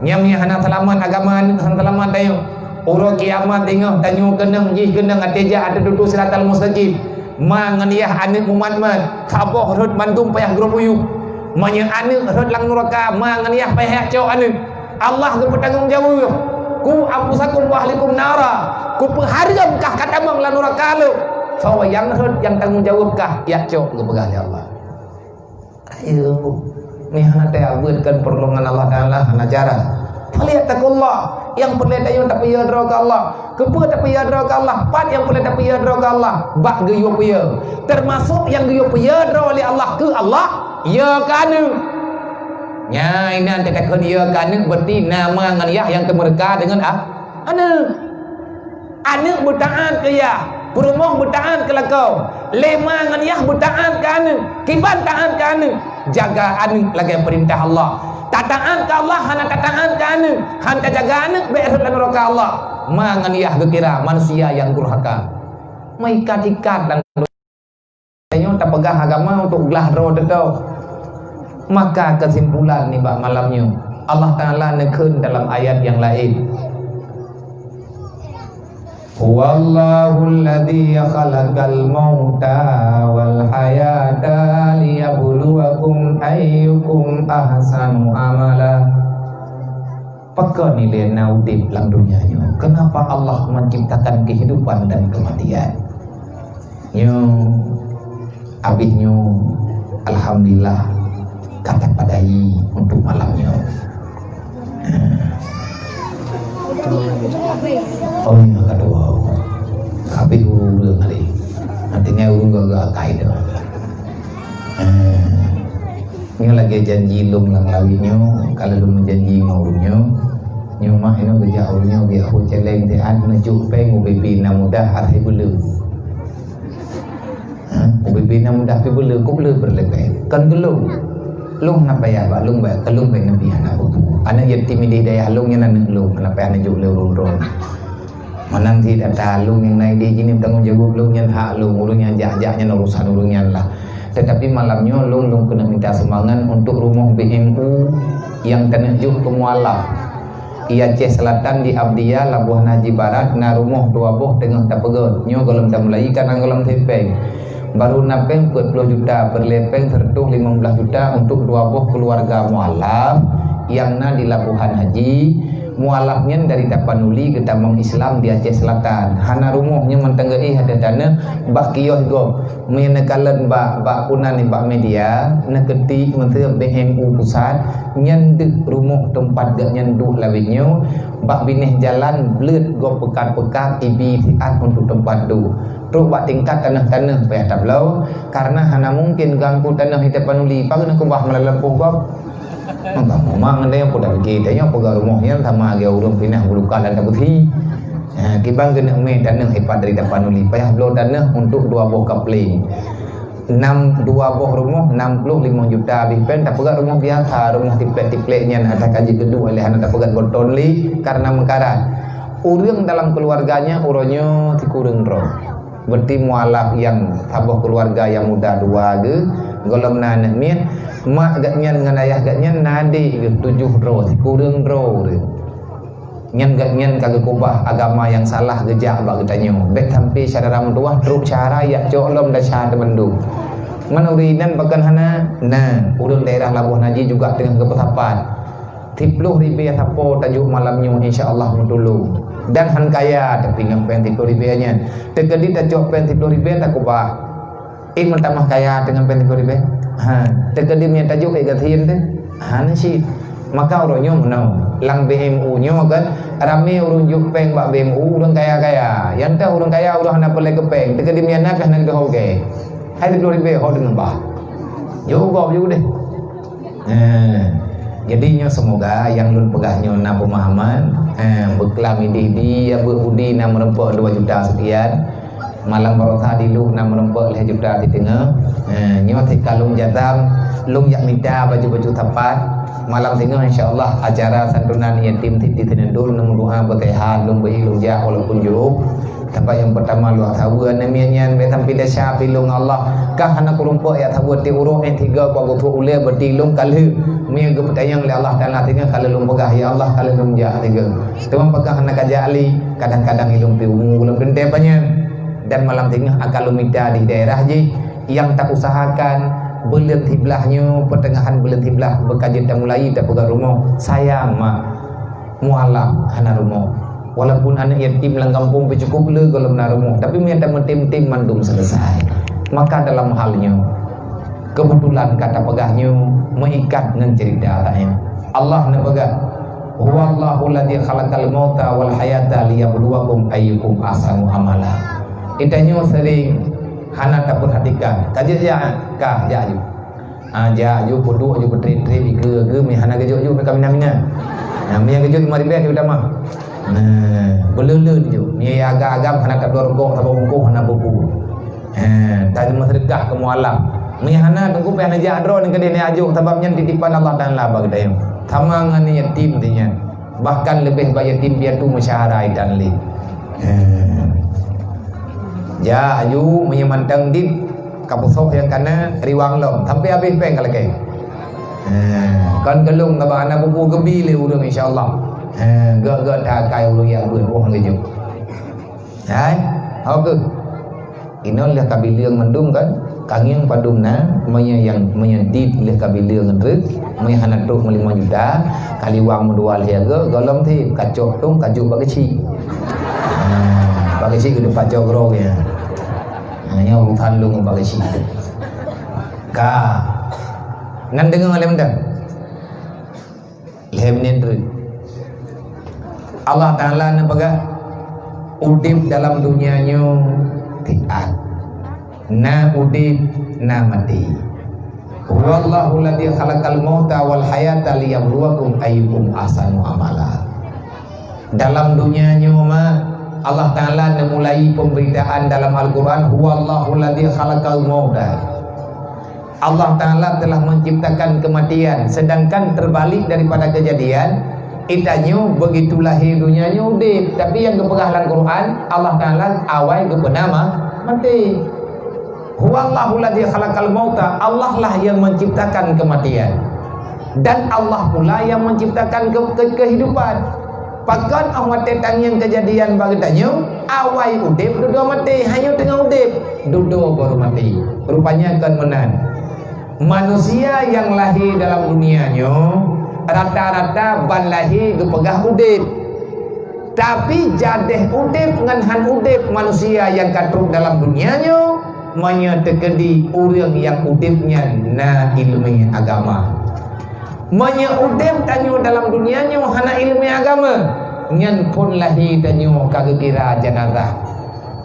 Nyang meunyoe hana seulamat agama, aneuëk hana seulamat tanyoe. Uroe kiamat singoh tanyoe keunong jih keunong até jak ateueh dudu siratal mustaqim. Ma ngon yah aneuëk mumat-mat, saboh rhot mandum payah grob uyueb. Meunyoe aneuëk rhot lam nuraka, ma ngon yah payah jak cok aneuëk. Allah geupeutanggong jaweueb. "Qu anfusakum wa ahlikum nara." Kupeuhareuem kah katamong lam nuraka lôn. Soe nyang rhot nyang tanggong jaweueb kah jak cok, geupeugah lé Allah. Ayo, nyoe hana teuabeuet kon peurtulongan Allah Taala, hana cara. Falyattaqullah, nyang peureulée tanyoe tapeuyue droe keu Allah. Keupeue tapeuyue droe keu Allah? Pat nyang peureulée tapeuyue droe keu Allah? Bak geuyue peuyue. Teumasok nyang geuyue peuyue droe lé Allah keu Allah, yue keu aneuëk. Nyan inan teuka kheun yue keu aneuëk, berarti na ma ngon yah nyang teumeureuka deungon a-, aneuëk. Aneuëk beutaát keu yah, peurumoh beutaát keu lakoe, lé ma ngon yah beutaát keu aneuëk, kiban taát keu aneuëk, jaga aneuëk lagée peurintah Allah. Tataát keu Allah hana tataát keu aneuëk, hana tajaga aneuëk, bék rhot lam nuraka Allah. Ma ngon yah geukira manusia nyang durhaka. Meuikat-ikat dan Tanyoe tapeugah agama untuk glah droe teutoe. Maka keusimpulan nibak malam nyoe, Allah Taala neukheun dalam ayat nyang laén, "Huwallahul ladzi khalaqal mauta wal hayata liyabluwakum ayyukum ahsanu amala." Pakon ilée na udeb lam donya nyoe? Kenapa Allah menciptakan kehidupan dan kematian? Nyoe, abéh nyoe, alhamdulillah, ka tapadai untuk malam nyoe. Oh, nyoe ka dua. Ka abéh ureuëng-ureuëng tadi. Nanti ngai ureuëng gaga kai dah. Eh, nyoe lagée janji lôn lam lawét nyoe, ka lôn meujanji ngon ureuëng nyoe. Nyoe mak inoe geujak ureuëng nyoe geujak ho céléng teuh, neucok péng ubé-bé na mudah asai beuleu. Ha, ubé-bé na mudah pih beuleu, keu beuleu peureulée péng. Kon geulông. Lôn hana payah bak lôn, bak keu lôn bék neubi hana peue-peue. Aneuëk yatim di dayah lôn nyan aneuëk lôn, hana payah neujok lé ureuëng droe. Meunan cit ata lôn nyang na idéh jih nyoe tanggong jaweueb lôn nyan hak lôn, ureuëng nyang jak-jak nyan urusan ureuëng nyan lah. Tetapi malam nyoe lôn, lôn keuneuk minta sumbangan untuk rumoh B M U nyang keuneuk jok keu mualaf. I Aceh Selatan di Abdia, Labuhan Haji Barat, na rumoh dua boh teungoh tapeugöt. Nyoe gohlom tamulai ka na gohlom teuh péng. Baru na péng peuet ploh juta, peureulée péng seureutôh limong blaih juta untuk dua boh keuluwarga mualaf nyang na di Labuhan Haji. Mualaf nyan dari Tapanuli geutamong Islam di Aceh Selatan. Hana rumoh nyoe mantong geuéh ateueh taneuh bak kios gob. Meunyoe neukalon bak, bak punan nibak media, neukeutik meuseu B M U pusat, nyan deuh rumoh teumpat geuhnyan duek lawét nyoe, bak binéh jalan bleuet gob peukat-peukat ibi siat untuk teumpat duek. Trok bak tingkat taneuh-taneuh payah tabloe, karna hana mungken gangku taneuh di Tapanuli, pageue neukubah meulalu lampôh gob. Maka memang ada yang kuda bagi, tanya peugah rumoh nyan sama lagée ureuëng pinah bulukan dan tabuti. Ha, kiban keuneuk mé taneuh ipat dari Tapanuli, payah bloe taneuh untuk dua boh kapling. Nam, dua boh rumoh, nam ploh limong juta habéh péng, tapeugah rumoh biasa, rumoh tiplek-tiplek nyan, ata ka jikeudeuek lé hana tapeugah goton lé karna meukarat. Ureuëng dalam keuluwarga nyan uroe nyoe sikureueng droe. Berarti mualaf nyang saboh keuluwarga nyang muda dua geuh, gohlom na aneuëk miet, mak geuhnyan ngon ayah geuhnyan na adék geuh tujoh droe, sikureueng droe ureuëng. Nyan geuhnyan ka geukubah agama nyang salah geujak bak geutanyoe. Bék sampai syedara meutuwah trok syedara jak cok lom desya teubandum. Ngon ureuëng inan pakon hana? Na, ureuëng daerah Labuhan Haji juga teungoh geupeusapat. Siploh ribée sapo tajok malam nyoe, insya Allah meutulông. Dan han kaya, tapi ngon péng siploh ribée nyan. Teukeudi tacok péng siploh ribée takubah. Ih, meutamah kaya teungoh péng siplôh ribèe. Ha, teukeudi meunyoe tajok ék gasien teuh. Ha, na cit. Maka uroe nyoe meunoe, lam B M U nyoe kan, ramé ureueng jok péng bak B M U, ureueng kaya-kaya. Nyang teuh ureueng kaya ureueng hana peureulèe keu péng, teukeudi meunyoe na pih hana geudeuh ho gèt. Hai siplôh ribèe ho deungon bah. Jok gob jok deh. Eh, jadi nyoe seumoga nyang lôn peugah nyoe na peumahaman, eh, beuklam idéh di, ya, beuudi na meureumpok dua juta sekian. Malam baroesa di Lueng na meureumpok lhèe juta siteungoh. Eh, nyoe teuka lôn jazam, lôn jak mita baju-baju sapat. Malam singoh insya Allah acara santunan yatim di Senadol, lôn meudoa beuseuhat, lôn beuhi lôn jak walaupun jôk. Sabab nyang peurtama luwah saweue aneuk miet nyan, bèk sampai desya pih lôn ngon Allah. Ka hana kurumpok jak saweue tiep uroe, eh, tiga bak geutrok ulèe beuti lôn ka lheueh. Meunyoe geupeutanyong lé Allah Taala singoh ka lheueh lôn peugah, "Ya Allah, ka lheueh lôn jak," tiga. Teuma pakon hana ka jak lé, kadang-kadang ilôn pih umu lôn teuntèe panyang. Dan malam singoh akan lôn mita di daerah jih nyang tausahakan buleuen siblaih nyoe, peuteungahan buleuen siblaih beukajeuet tamulai tapeugöt rumoh. Sayang, mak. Mualaf hana rumoh. Walaupun aneuk yatim lam gampông pih cukôp le gohlom na rumoh, tapi meunyoe tameutem-tem mandum seuleusai. Maka dalam hal nyoe, keubeutulan ka tapeugah nyoe meuikat ngon ceurita rakyat. Allah neupeugah, "Huwallahu alladzi khalaqal mauta wal hayata liyabluwakum ayyukum ahsanu amala." Geutanyoe seuring hana tapeurhatikan. Ka jeuet jak, ka jak aju. Ah, jak aju, peuduek aju, peutrép-trép, ikeue-keue, meuhana geujok aju, meuka mina-mina. Nah, meuhana geujok limong ribèe aju tamah. Nah, beuleuleuen aju. Meuhana agam-agam, hana tabloe rukok, saboh bungkôh, hana buku. Ha, tadi meuseudeukah keu mualaf. Meuhana teungku pih hana jak droe nyan keudeh nyan aju, sabab nyan titipan Allah Taala bak geutanyoe. Sama ngon yatim teuh nyan. Bahkan leubeh bak yatim piatu meusyahara itan lé. Ha. Jak aju, meunyoe mantong dit, ka peusok nyang kana riwang lom, sampai habéh péng ka lakèe. Ha, kon geulong kaba hana bubu geubi lé ureueng insya Allah. Ha, gèt-gèt that akai ureueng jak beuet boh geujok. Hai, ho keuh. Inoe lheueh ka bileueng mandum kan? Kangieng padum na, meunyoe nyang, meunyoe dit lheueh ka bileueng ngon reuek, meunyoe hana trok meulimong juta, ka liwang meudua lhèe gèt, gohlom teuh, ka cok tong, ka jok bak geuchik. Ha, bak geuchik geudeuh pacok droe nyan. Ha, nyoe urusan lôn ngon bak geuchik. Ka. Nyan deungoe lé mantong. Lhèe minèt reuek. Allah Taala neupeugah, udép dalam dunia nyoe siat. Na udép, na maté. "Huwallahu alladzi khalaqal mauta wal hayata liyabluwakum ayyukum ahsanu amala." Dalam dunia nyoe ma, Allah Taala neumulai pemberitaan dalam Al-Quran, "Huwallahu alladzi khalaqal mauta." Allah Taala telah menciptakan kematian, sedangkan terbalik daripada kejadian, geutanyoe begitu lahé dunia nyoe udép, tapi nyang geupeugah lam Quran, Allah Taala awai geupeuna ma-, maté. "Huwallahu alladzi khalaqal mauta," Allah lah yang menciptakan kematian. Dan Allah pula yang menciptakan ke-, ke-, kehidupan. Pakon 'oh watèe tangieng kejadian bak geutanyoe, awai udép dudoe maté, hanyoe teungoh udép, dudoe baru maté. Rupanya kon meunan. Manusia nyang lahé dalam dunia nyoe, rata-rata ban lahé geupeugah udép. Tapi jadeh udép ngon han udép manusia nyang ka trok dalam dunia nyoe, meunyoe teukeudi ureueng nyang udép nyan na ileumèe agama. Meunyoe udép tanyoe dalam dunia nyoe hana ileumèe agama, nyan phon lahé tanyoe ka geukira janazah.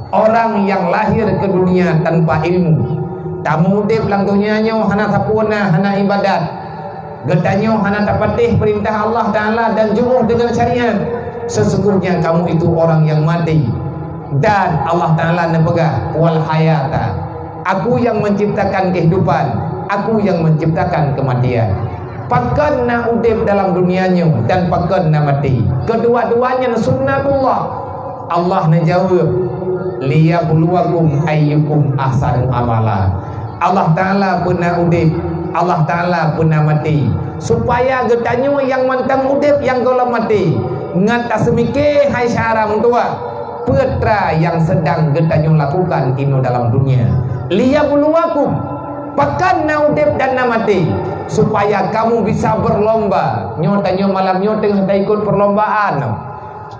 Orang nyang lahir ke dunia tanpa ilmu, tameuudép lam dunia nyoe hana sapeue na, hana ibadat. Geutanyoe hana tapatéh peurintah Allah Taala dan jiôh deungon syariat. Sesungguhnya kamu itu orang yang mati. Dan Allah Taala neupeugah, "Wal hayata." Aku yang menciptakan kehidupan, Aku yang menciptakan kematian. Pakon na udép dalam dunia nyoe dan pakon na maté. Keudua-dua nyan sunnatullah. Allah neujaweueb, "Liyabluwakum ayyukum ahsanu amala." Allah Taala peuna udép, Allah Taala peuna maté, supaya geutanyoe nyang mantong udép nyang gohlom maté, ngon taseumiké hai syedara meutuwah, peue tra nyang seudang geutanyoe lakukan inoe dalam dunia. "Liyabluwakum," pakon na udép dan na maté, supaya kamu bisa berlomba. Nyoe tanyoe malam nyoe teungoh taikot perlombaan.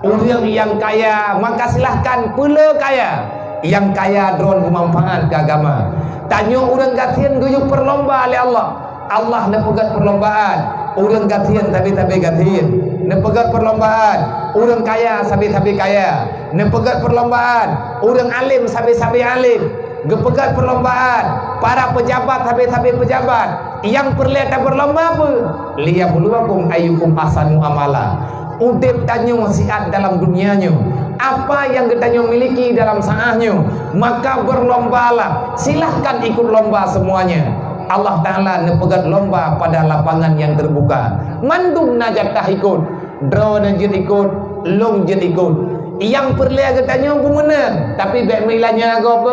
Ureueng nyang kaya, maka silahkan peulé kaya. Nyang kaya droen beumanfaat keu agama. Tanyoe ureuëng gasien geuyue peurlomba lé Allah. Allah neupeugét peurlombaan, ureuëng gasien sabe-sabe gasien. Neupeugét peurlombaan, ureuëng kaya sabe-sabe kaya. Neupeugét peurlombaan, ureuëng além sabe-sabe além. Geupeugét peurlombaan, para peujabat sabe-sabe peujabat. Nyang peureulée tabeurlomba peue? Liyabluwakum ayyukum ahsanu amala. Udeb tanyoe siat dalam dunia nyoe, apa nyang geutanyoe miliki dalam saáh nyoe, maka beurlombalah, silahkan ikut lomba semuanya. Allah Ta'ala neupeugét lomba pada lapangan nyang teubuka. Mandum na jatah ikot. Droeneuh jeuet ikot, lôn jeuet ikot. Nyang peureulée geutanyoe beumeunang, tapi bék meuilanya gob.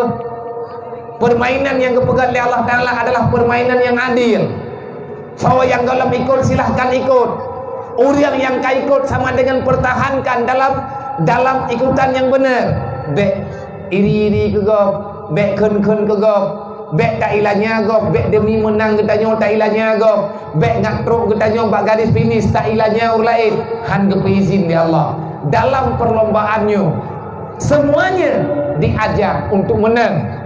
Peurmainan nyang geupeugét lé Allah Ta'ala adalah peurmainan nyang adil. Soe nyang gohlom ikot, silahkan ikot. Ureuëng nyang ka ikot sama dengan pertahankan dalam, dalam ikutan nyang benar. Bék iri-iri keu gob, bék kheun-kheun keu gob, bék tailanya gob, bék demi meunang geutanyoe tailanya gob, bék ngat trok geutanyoe bak garis finish tailanya ureuëng laén. Han geupeuizin lé Allah. Dalam perlombaan nyoe, semuanya diajak untuk menang.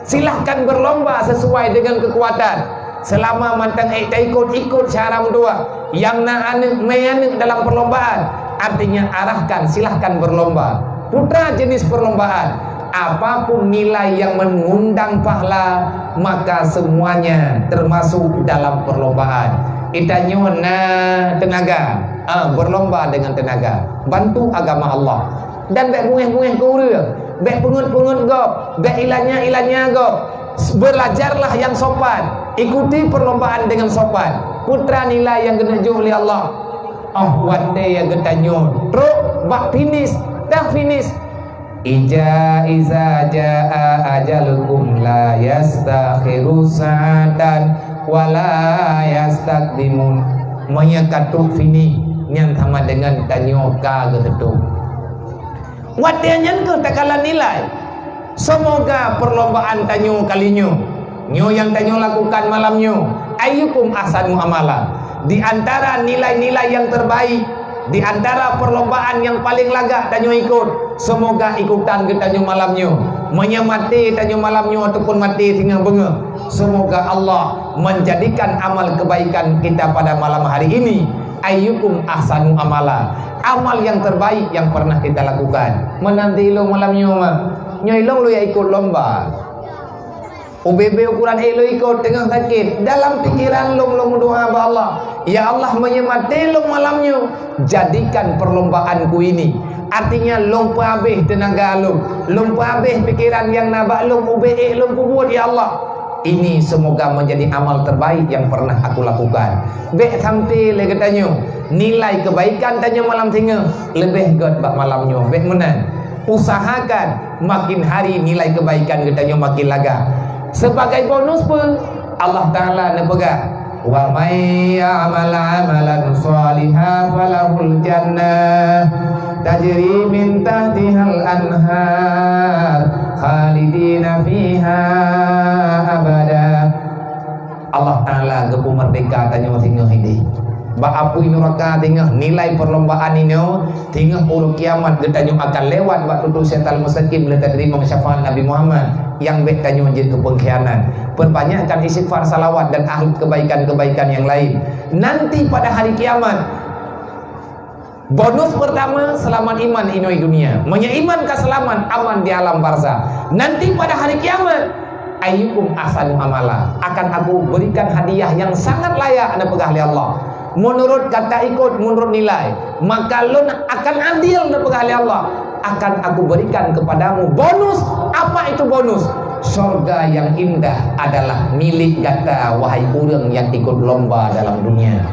Silahkan berlomba sesuai dengan kekuatan. Selama mantong ék taikot, ikot syara meutuah. Nyang na aneuëk, mé aneuëk dalam perlombaan, artinya arahkan, silahkan berlomba. Putra jenis perlombaan, apapun nilai yang mengundang pahala, maka semuanya termasuk dalam perlombaan. Geutanyoe na teunaga, ah, berlomba dengan teunaga. Bantu agama Allah. Dan bék bungéh-bungéh keu ureuëng, bék peungeut-peungeut gob, bék ilanya-ilanya gob. Belajarlah yang sopan, ikuti perlombaan dengan sopan. Putra nilai nyang geuneuk jok lé Allah. Oh, watée geutanyoe trok bak finish, dah finish. Ija iza jaa ajalukum la yastakhiru sa'atan wa la yastaqdimun. Meunyoe ka trok finish, nyan sama dengan tanyoe ka geuteutôp. Watée nyan kheueh takalon nilai. Seumoga perlombaan tanyoe kali nyoe, nyoe nyang tanyoe lakukan malam nyoe, ayyukum ahsanu amala, di antara nilai-nilai yang terbaik, di antara perlombaan yang paling lagak tanyoe ikot, seumoga ikutan geutanyoe malam nyoe, meunyoe maté tanyoe malam nyoe ataupun maté singoh beungoh, seumoga Allah menjadikan amal kebaikan kita pada malam hari ini, ayyukum ahsanu amala, amal yang terbaik yang pernah kita lakukan. Meunanti ilong malam nyoe, ma. Nyoe ilong lôn ikot lomba. Ubé-bé ukuran ék lôn ikot teungoh sakét. Dalam pikiran lôn, lôn meudoa bak Allah, "Ya Allah, meunyoe maté lôn malam nyoe, jadikan perlombaanku ini." Artinya, lôn peuhabéh teunaga lôn, lôn peuhabéh pikiran nyang na bak lôn, ubé ék lôn peubuet, ya Allah. Ini semoga menjadi amal terbaik yang pernah aku lakukan. Bék sampai lé geutanyoe nilai kebaikan tanyoe malam singoh leubeh gét bak malam nyoe. Bék meunan. Usahakan makin hari nilai kebaikan geutanyoe makin lagak. Sebagai bonus pun, Allah Ta'ala neupeugah, "Wa may ya'mal 'amalan shalihan falahul jannah tajri min tahtihal anhar khalidina fiha abada." Allah Ta'ala geupeumeurdeka tanyoe singoh idéh. Bak apui nuraka singoh nilai perlombaan inoe, singoh uroe kiamat geutanyoe akan lewat bak tutoe siratal mustaqim lé tateurimong syafaat Nabi Muhammad nyang bék tanyoe jeuet keu peungkhianat. Perbanyakkan istighfar, salawat dan ahli kebaikan-kebaikan yang lain. Nanti pada hari kiamat, bonus pertama, selamat iman inoe dunia. Meunyoe iman ka selamat, aman di alam barzah. Nanti pada hari kiamat, ayyukum ahsanu amala, akan aku berikan hadiah yang sangat layak, neupeugah lé Allah. Menurut kata ikut, menurut nilai, maka lôn akan adil, neupeugah lé Allah, akan aku berikan kepadamu bonus. Apa itu bonus? Sorga yang indah adalah milik gata, wahai ureuëng yang ikut lomba dalam dunia.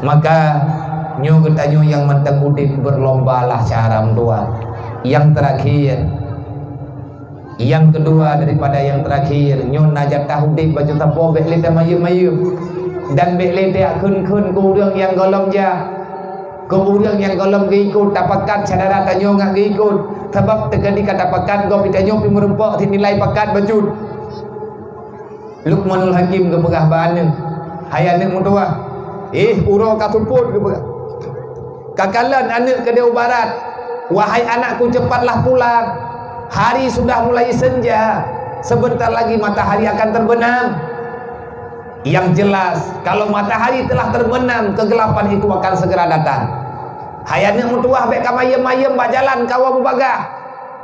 Maka, nyoe geutanyoe nyang mantong udeb, berlombalah cara meutuah. Yang terakhir, yang kedua daripada yang terakhir, nyoe na jatah udeb bacut sapo, bék lé tamayeuem-mayeuem. Dan bék lé takheun-kheun keu ureuëng nyang gohlom jak. Keu ureuëng nyang gohlom geuikot, tapakat syedara tanyoe ngat geuikot. Sabab teukeudi ka tapakat gob, tanyoe pih meurumpok sinilai pakat bacut. Luqmanul Hakim geupeugah bak aneuëk, "Hai aneuëk meutuah, éh, uroe ka seupôt," geupeugah. Ka kalon aneuëk keudeh u barat, "Wahai anakku, cepatlah pulang. Hari sudah mulai senja, sebentar lagi matahari akan terbenam. Yang jelas, kalau matahari telah terbenam, kegelapan itu akan segera datang. Hai aneuk meutuwah, bék ka mayem-mayem bak jalan kawoe beubagaih.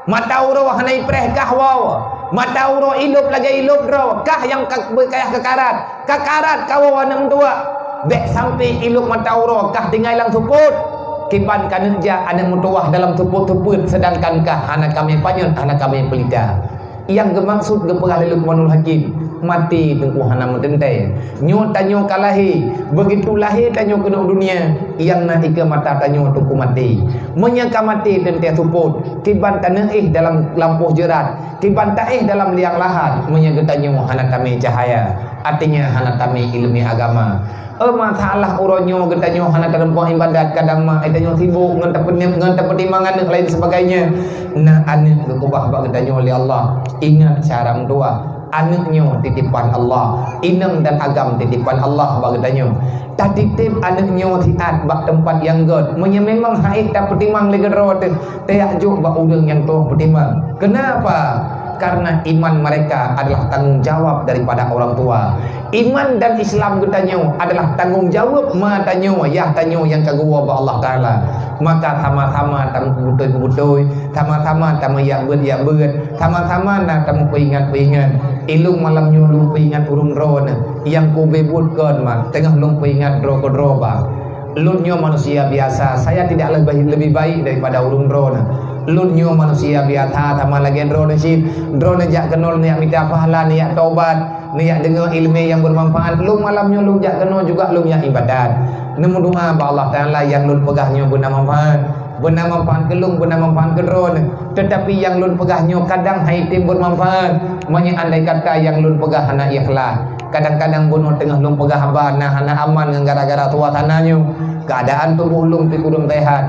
Mata uroe hana ipreh kah woe. Mata uroe ilop lagée ilop droe, kah nyang ka beukayah keu karat. Ka karat kawoe aneuk meutuwah. Bék sampai ilop mata uroe kah tinggai lam seupôt. Kiban ka neuk jak aneuk meutuwah dalam seupôt-seupôt, seudangkan kah hana kamé panyöt, hana kamé peulita. Nyang geumaksud geupeugah lé Luqmanul Hakim, maté teungku hana meuteuntée. Nyoe tanyoe ka lahé, begitu lahé tanyoe keunoe dunia, nyang na ikeue mata tanyoe teungku maté. Meunyoe ka maté teuntée seupôt, kiban taneuk éh dalam lampôh jeurat, kiban taéh dalam liang lahat, meunyoe geutanyoe hana tamé cahya, artinya hana tamé ileumé agama. Eh, masalah uroe nyoe geutanyoe hana tareumpok ibadat, kadang mak geutanyoe sibok ngon tapeuneuk, ngon tapeutimang aneuk lain sebagainya. Na aneuk geukeubah bak geutanyoe lé Allah. Ingat cara meutuwah, aneuk nyoe titipan Allah. Inong dan agam titipan Allah bak geutanyoe. Tatitip aneuk nyoe siat bak teumpat nyang gét. Meunyoe memang hait tapeutimang lé keudroe teuh, tajak jok bak ureuëng nyang troh peutimang. Kenapa? Karena iman mereka adalah tanggung jawab daripada orang tua. Iman dan Islam geutanyoe adalah tanggung jawab ma tanyoe, yah tanyoe nyang ka geuwoe bak Allah Taala. Maka sama-sama tameubeutôi-beutôi, sama-sama tameuyak beuet-yak beuet, sama-sama na tameupeuingat-peuingat. Ilong malam nyoe lôn peuingat ureuëng droeneuh nyang kubeuet kon ma, teungoh lôn peuingat droe keudroe ba. Lôn nyoe manusia biasa, saya tidak lebih, lebih baik daripada ureuëng droeneuh. Lôn nyoe manusia biasa sama lagée droeneuh cit. Droeneuh jak keunoe neujak mita pahala, neujak tobat, neujak deungoe ileumé nyang beumanfaat. Lôn malam nyoe lôn jak keunoe juga lôn jak ibadat. Neumeudoá bak Allah Taala nyang lôn peugah nyoe beuna manfaat. Beuna manfaat keu lôn, beuna manfaat keu droeneuh. Teutapi nyang lôn peugah nyoe kadang haitem beumanfaat. Meunyoe andai kata nyang lôn peugah hana ikhlas, kadang-kadang bunoe teungoh lôn peugah haba na hana aman ngon gara-gara suasana nyoe. Keuadaan tuboh lôn pih kureueng seuhat.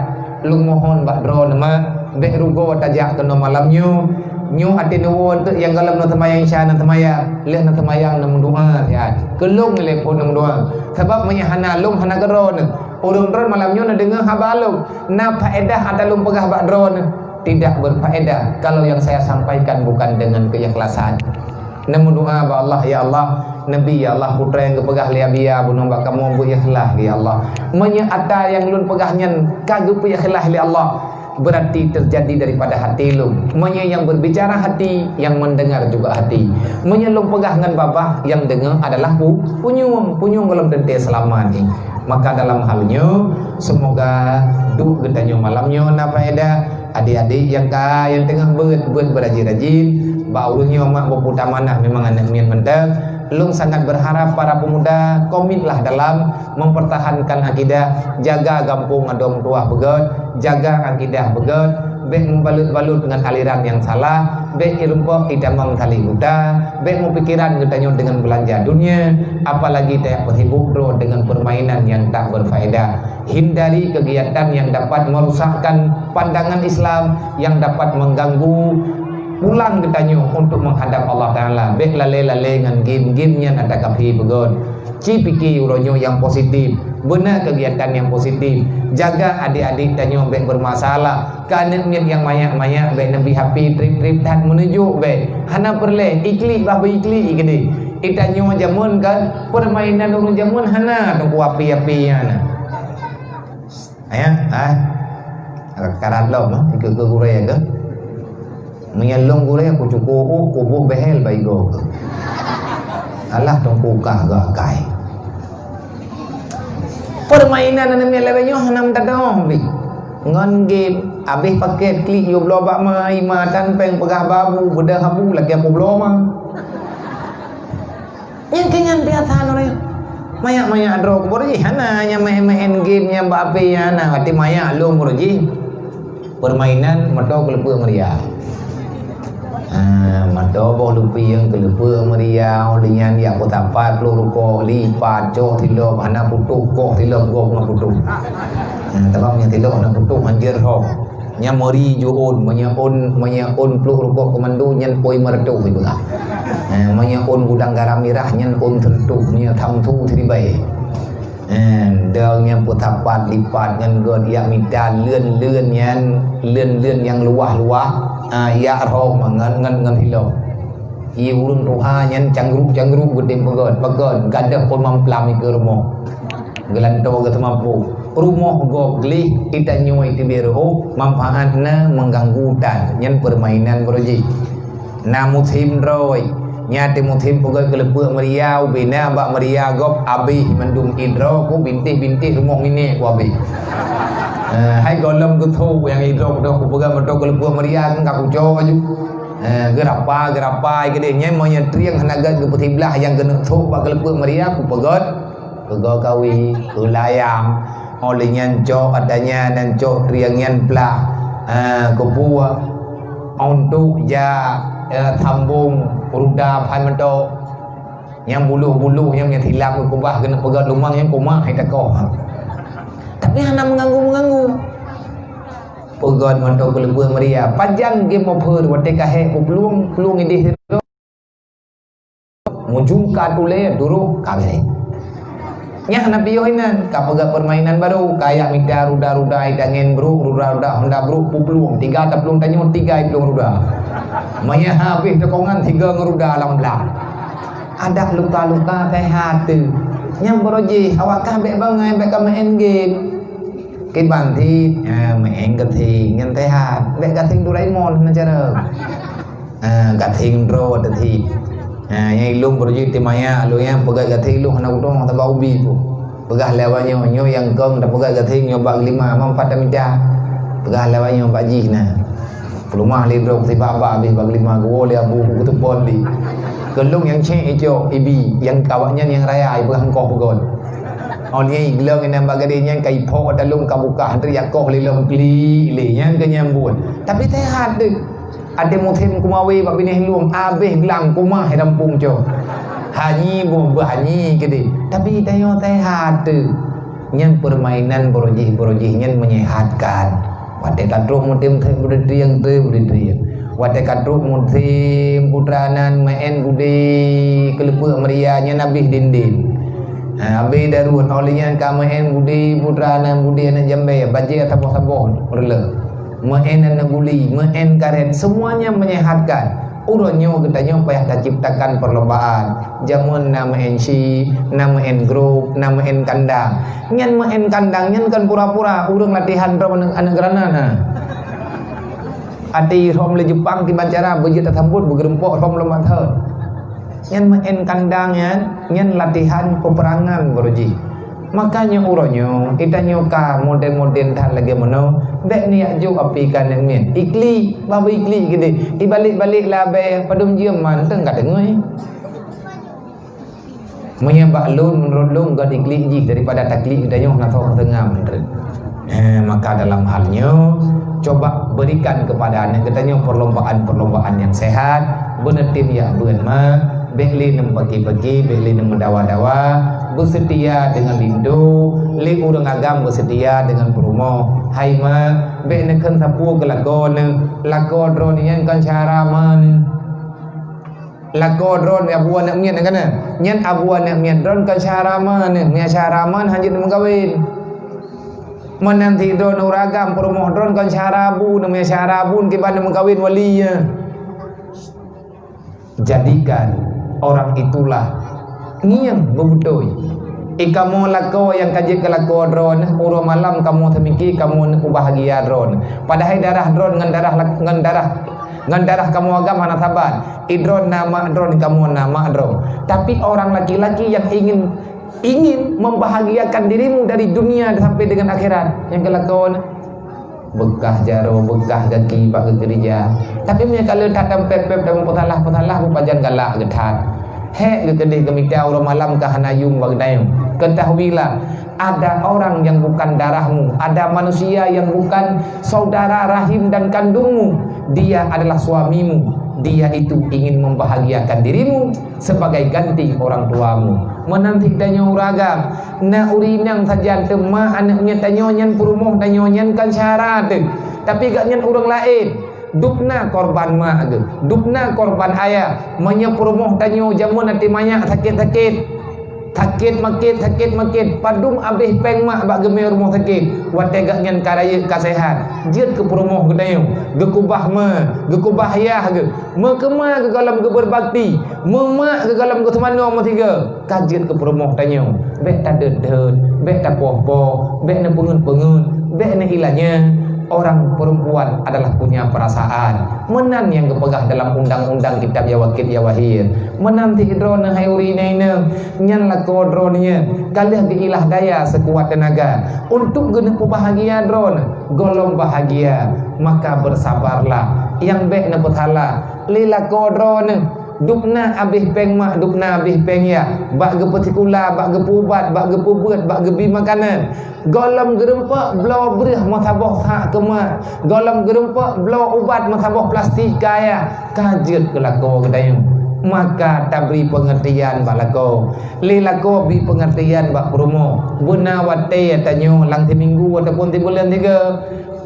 Lôn mohon bak droeneuh mak, bék rugoe tajak keunoe malam nyoe. Nyoe até neuwoe teuk nyang gohlom neuseumayang Isya neuseumayang, lheueh neuseumayang neumeudoá siat. Keu lôn lé phon neumeudoá. Sabab meunyoe hana lôn hana keudroeneuh. Ureuëng droeneuh malam nyoe neudeungoe haba lôn. Na faedah ata lôn peugah bak droeneuh? Tidak berfaedah kalau yang saya sampaikan bukan dengan keikhlasan. Neumeudoá bak Allah, "Ya Allah, Nabi, ya Allah, putra nyang geupeugah lé Abi ya bunoe bak kamoe beu ikhlas, ya Allah." Meunyoe ata nyang lôn peugah nyan ka geupeu ikhlas lé Allah, berarti terjadi daripada hati lôn. Meunyoe nyang berbicara hati, yang mendengar juga hati. Meunyoe lôn peugah ngon babah, yang dengar adalah pu-, punyueng, punyueng gohlom teuntée seulamat nyoe. Maka dalam hal nyoe, semoga duek geutanyoe malam nyoe na faedah. Adik-adik nyang ka, nyang teungoh beuet, beuet beurajin-rajin, bak ureuëng nyoe mak beuputa manah memang aneuk miet mantong. Lôn sangat berharap para pemuda komitlah dalam mempertahankan akidah, jaga gampông adoe meutuwah beugét, jaga akidah beugét, bék meubalot-balot ngon aliran nyang salah, bék irumpok itamong tali buta, bék meupikiran geutanyoe deungon beulanja dunia, apalagi tajak peusibok droe deungon permainan nyang tak berfaedah. Hindari kegiatan yang dapat merusakkan pandangan Islam, yang dapat mengganggu pulang geutanyoe untuk menghadap Allah Taala. Bék lalée-lalée ngon game-game nyan ata kaphé beugét. Ci pike uroe nyoe nyang positif. Beuna kegiatan nyang positif. Jaga adik-adik tanyoe bék bermasalah. Keu aneuk miet nyang manyak-manyak bék neubi H P trip-trip that meununjuk bék. Hana peureulée, iklik bah beu iklik i keudeh. Itanyoe jameun kan, permainan ureuëng jameun hana teungku api-api nyan. Ayah, ah. Karat lom, ah, ikut ke gurée ke. Meunyoe lôn gurée kucukôh uh, kuboh behel bak igoe. Alah teungku kah geuakai. Permainan aneuk miet lagée nyoe hana meutatong pih. Ngon game, habéh paket klik yue bloe bak ma, i ma tan péng peugah babu, beudôh abu lagée peubloe ma. Nyang keu nyan biasa lôn nyoe. Manyak-manyak droe keu baroe jih hana, nyang maén-maén game nyang bak H P nyan hana, berarti manyak lôn baroe jih. Permainan meutoe keuleupeuek meuria. Ha, meutoe boh lupieng keuleupeuek meuria, lheueh nyan jak peusapat ploh rukok, lipat, cok silop, hana putôh, koh silop gob ngon putôh. Ha, sabab nyang silop hana putôh hanjeuet rhom. Nyan meuri ju ôn, meunyoe ôn, meunyoe ôn ploh rukok komando nyan ôn meureutoh ipeugah. Eh, meunyoe ôn gudang garam mirah nyan ôn seureutoh, meunyoe samsu siribèe. Eh, dong nyang peusapat lipat ngon göt jak mita leuen-leuen nyan, leuen-leuen nyang luwah-luwah, Ah, yak rhok mangat ngon, ngon silop. Ie ureuëng tuha nyan canggroe-canggroe geutem peugöt, peugöt gadoh pun mamplam ikeue rumoh. Geulantoe geuteumampu. Rumoh gob gleh, geutanyoe teubiet reuôh, manfaat na, mengganggu tan. Nyan permainan baroe jih. Na musém droe, nyan teuh musém peugöt keuleupeuek meuria, ubena bak meuria gob abéh mandum idroe ku bintéh-bintéh rumoh nginek ku abéh. Eh, hai gohlom geutho nyang idroe ku peugöt meutoe keuleupeuek meuria kan ka kucok aju. Eh, geurapa, geurapa ai keudeh nyan meunyoe trieng hana gét geupeusiblah nyang geuneuk thok bak keuleupeuek meuria ku peugöt. Keugoe kawi, keulayang. Óh lheueh nyan cok ata nyan, nyan cok trieng nyan plah. Ah, keupue untuk ja, eh, sambong ruda phai meutok. Nyang buluh-buluh nyang, nyang silap keubah keuneuk peugöt lumang nyang kumah hai takoh. Tapi hana meuganggu-meuganggu. Peugöt meutok keuleupeuek meuria. Pajan game over watée ka hék peuplueng, plueng idéh sidroe. Mujung ka tulée duroh ka abéh. Nyan hana piôh inan, ka peugah permainan baru, ka yak mita ruda-ruda itangen brok, ruda-ruda honda brok, peuplueng, tiga taplueng tanyoe, tiga iplueng ruda. Meunyoe habéh teukongan, tiga ngon ruda lam blang. Adak luka-luka sehat teuh. Nyang baroe jih, awak kah bék bangai, bék ka main game. Kiban cit, eh, main gasing, nyan sehat. Bék gasing Doraemon, na cara. Ah, gasing droe teuh. Ah, nyang ilôn beureujeut teumaya lôn nyang peugah gasing lôn hana udong sabab ubi pun. Peugah lé awak nyoe, nyoe nyang kong tapeugah gasing nyoe bak geulima, mam pat tamita. Peugah lé awak nyoe bak jih na. Peulumah lé droe sibak bak abéh bak geulima geuwoe lé abu kuteupon lé. Keu lôn nyang cék icok ibi, nyang awak nyan nyang raya ipeugah engkoh peugöt. Oh lé igleng inong bak gadé nyan ka iphok ata lôn ka bukah, hana teuyak koh lé lom klik lé nyan keu nyang buet. Tapi sehat deuh. Ada musim kumawe bak binéh lueng, abéh glang kumah i rampung cok. Hanyi boh beuhanyi keudeh. Tapi tanyoe sehat teuh. Nyan permainan beurojih-beurojih nyan menyehatkan. Watée ka trok musim teuh beudeutrieng teuh beudeutrieng. Watée ka trok musim putra nan main gudi keuleupeuek meuria nyan abéh dindin. Ha, abéh daruet, oh lheueh nyan ka main gudi putra nan gudi aneuk jambée, bajée saboh-saboh reuleu. Meu'en aneuk guli, meu'en karet, semuanya menyehatkan. Uroe nyoe geutanyoe payah taciptakan perlombaan. Jameun na meu'en shi, na meu'en grup, na meu'en kandang. Nyan meu'en kandang nyan kan pura-pura ureuëng latihan droe aneuk, aneuk geurana na. Até rhom lé Jepang kiban cara beujeuet tasambot beugeureumpok rhom lom manthan. Nyan meu'en kandang nyan, nyan latihan peperangan baroe jih. Makanya uroe nyoe, geutanyoe ka modern-modern that lagée meunoe, bék neujak jok api keu aneuk miet. Iklik, babah iklik keudeh. Ibalek-balek lé abée, padum jeuem mantong ka deungoe. Meunyoe bak lôn, meunurot lôn, göt iklik jih daripada taklik geutanyoe na soe teudeungoe mantong. Eh, maka dalam hal nyoe, coba berikan kepada aneuk geutanyoe perlombaan-perlombaan yang sehat, beuneutem yak beuen ma, bék lé neupaki-paki, bék lé neumeudawa-dawa, beuseutia deungon linto, lé ureuëng agam beuseutia deungon peurumoh. Hai ma, bék neukheun sapeue keu lakoe neuh, lakoe droeneuh nyan kon syedara ma neuh. Lakoe droeneuh abu aneuk miet nyan kana. Nyan abu aneuk miet droeneuh kon syedara ma neuh, meunyo syedara ma neuh hanjeuet neumeukawen. Meunan sidroe ureuëng agam peurumoh droeneuh kon syedara bu, neumeunya syedara bu kiban neumeukawen wali nyan. Jadikan orang itulah ngieng beubeutôi. I kamoe lakoe nyang ka jeuet keu lakoe droeneuh, uroe malam kamoe teumiki kamoe neuk ubahgia droeneuh. Padahai darah droeneuh ngon darah lak-, ngon darah, ngon darah kamoe agam hana saban. I droeneuh na mak droeneuh, kamoe na mak droeneuh. Tapi orang laki-laki yang ingin ingin membahagiakan dirimu dari dunia sampai dengan akhirat. Nyang keu lakoe neuh, beukah jaroe, beukah gaki bak geukeurija. Tapi meunyoe ka le that dan pép-pép dan peusalah-peusalah, beupajan galak geuh that. Hék geukeudeh geumita uroe malam ka hana yuem bak geutanyoe. Ketahuilah, ada orang yang bukan darahmu, ada manusia yang bukan saudara rahim dan kandungmu. Dia adalah suamimu. Dia itu ingin membahagiakan dirimu sebagai ganti orang tuamu. Meunan cit tanyoe ureuëng agam, na ureuëng inong sajan teuma aneuk miet tanyoe nyan peurumoh tanyoe nyan kon syedara teuh. Tapi gobnyan ureuëng laén, dubna korban mak geuh, dubna korban ayah. Meunyoe peurumoh tanyoe jameun até manyak sakét-sakét, Sakét makét, sakét makét, padum abéh péng mak bak geumé rumoh sakét. Watée gobnyan ka rayeuk ka seuhat, jeuet keu peurumoh geutanyoe, geukubah ma, geukubah yah geuh, meukeuma geugohlom geubeurbakti, meumak geugohlom geuseumanoe meusigoe, ka jeuet keu peurumoh tanyoe. Bék tadeuet-deuet, bék tapoh-poh, bék neupeungeut-peungeut, bék neuilanya. Orang perempuan adalah punya perasaan. Meunan nyang geupeugah dalam undang-undang kitab Yawakit Yawahir. Meunan cit droeneuh hai ureuëng inong-inong, nyan lakoe droeneuh nyan ka lheueh geuilah daya seukuat teunaga untuk geuneuk peubahagia droeneuh, gohlom bahagia, maka bersabarlah. Nyang bék neupeusalah lé lakoe droeneuh, dubna abéh péng mak, dubna abéh péng yah, bak geupeusikula, bak geupeuubat, bak geupeubeuet, bak geubi makanan. Gohlom geurumpok bloe breueh meusaboh sak keu mak, gohlom geurumpok bloe ubat meusaboh plastik keu ayah, ka jeuet keu lakoe geutanyoe. Maka tabri peungeurtian bak lakoe. Lé lakoe bi peungeurtian bak peurumoh. Beuna watée tanyoe lam siminggu ataupun sibuleuen sigoe.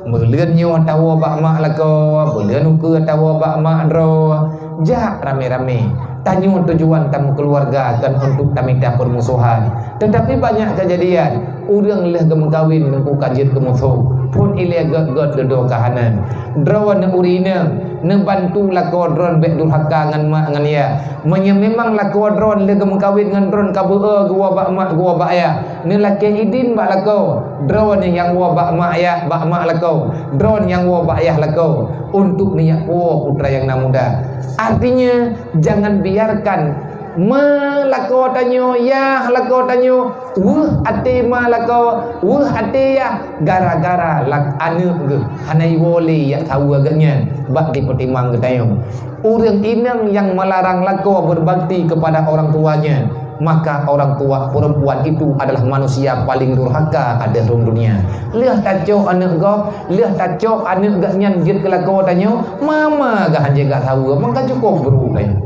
Buleuen nyoe tawoe bak mak lakoe, buleuen ukeue tawoe bak mak droe. Jak ramé-ramé. Tanyoe tujuan tameukeuluwarga kon untuk tamita peurmusohan. Teutapi banyak keujadian, ureuëng lheueh geumeukawen teungku ka jeuet keu musoh, phon ilée gét-gét dudoe ka hana. Droeneuh ureuëng inong, neubantu lakoe droeneuh bék durhaka ngon mak ngon yah. Meunyoe memang lakoe droeneuh lheueh geumeukawen ngon droeneuh ka beu-e geuwoe bak mak geuwoe bak yah, neulakée idin bak lakoe, droeneuh nyang woe bak mak yah, bak mak lakoe, droeneuh nyang woe bak yah lakoe, untuk neujak puwoe putra nyang na muda. Artinya, jangan biarkan ma lakoe tanyoe, yah lakoe tanyoe, weueh até ma lakoe, weueh até yah, gara-gara lak-, aneuëk geuh hana iwoe lé jak saweue geuhnyan bak jipeutimang geutanyoe. Ureuëng inong nyang melarang lakoe berbakti kepada orang tuanya, maka orang tua perempuan itu adalah manusia paling durhaka ateueh rhueng dunia. Lheueh tacok aneuëk gob, lheueh tacok aneuëk geuhnyan jeuet keu lakoe tanyoe, mama geuh hanjeuet jak saweue, maka cukup brôk tanyoe.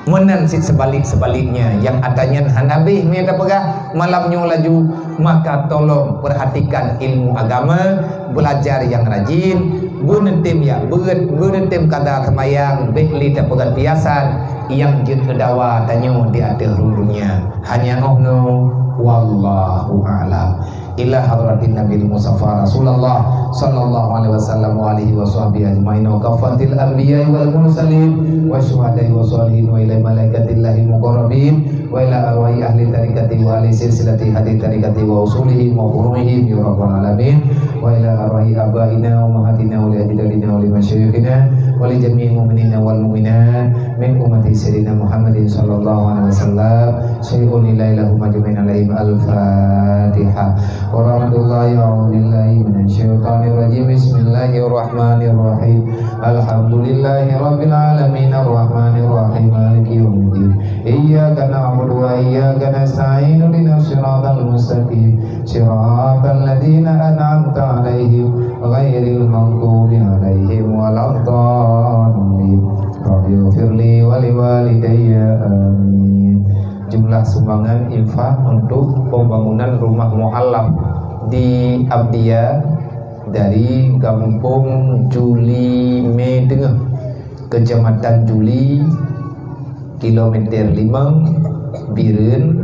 Meunan cit seubalik-seubaliknya, nyang atra nyan hana abéh meunyoe tapeugah malam nyoe laju, maka tolong peurhatikan ilmu agama, beulajar nyang rajin, beuneutem jak beuet, beuneutem kada seumayang, bék lé tapeugét piasan nyang jeuet keu dawa tanyoe di ateueh rhueng dunia. Hanya 'oh noe, wallahu a'lam. Ila hadratin Nabil Mustafa Rasulullah sallallahu alaihi wasallam wa alihi wa sahbihi ajmain wa kaffatil anbiya wal mursalin wa syuhada'i wa shalihin wa ila malaikatillahi muqarrabin wa ila arwahi ahli tariqati wa ahli silsilati hadhi tariqati wa usulihim wa furu'ihim ya rabbal alamin wa ila arwahi abaina wa ummahatina wa li ajdadina wa li masyayikhina wa li jami'il mu'minina wal mu'minat min ummati sayyidina Muhammadin sallallahu alaihi wasallam. Syai'un lillahi lahum ajmain alaihim. Al-Fatihah. Warahmatullahi, a'udzubillahi minasyaitonirrajim. Bismillahirrahmanirrahim. Alhamdulillahi rabbil alamin, arrahmanirrahim, maliki yaumiddin. Iyyaka na'budu wa iyyaka nasta'in, ihdinas siratal mustaqim, siratal ladzina an'amta alaihim, ghairil maghdubi alaihim waladdallin. Rabbighfirli wa liwalidayya. Amin. Jumlah sumbangan infak untuk pembangunan rumah mualaf di Abdiya dari Gampong Julime Teungoh, Kecamatan Juli, kilometer lima, Bireuen.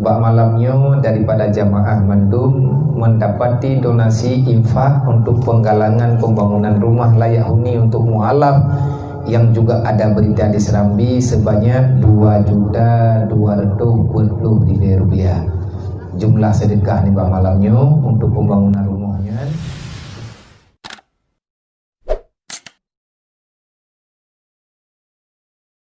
Bak malam nyoe daripada jamaah mandum mendapati donasi infak untuk penggalangan pembangunan rumah layak huni untuk mualaf yang juga ada berita di Serambi sebanyak dua juta dua ratus dua puluh ribu rupiah. Jumlah sedekah nibak malam nyoe untuk pembangunan rumah nyan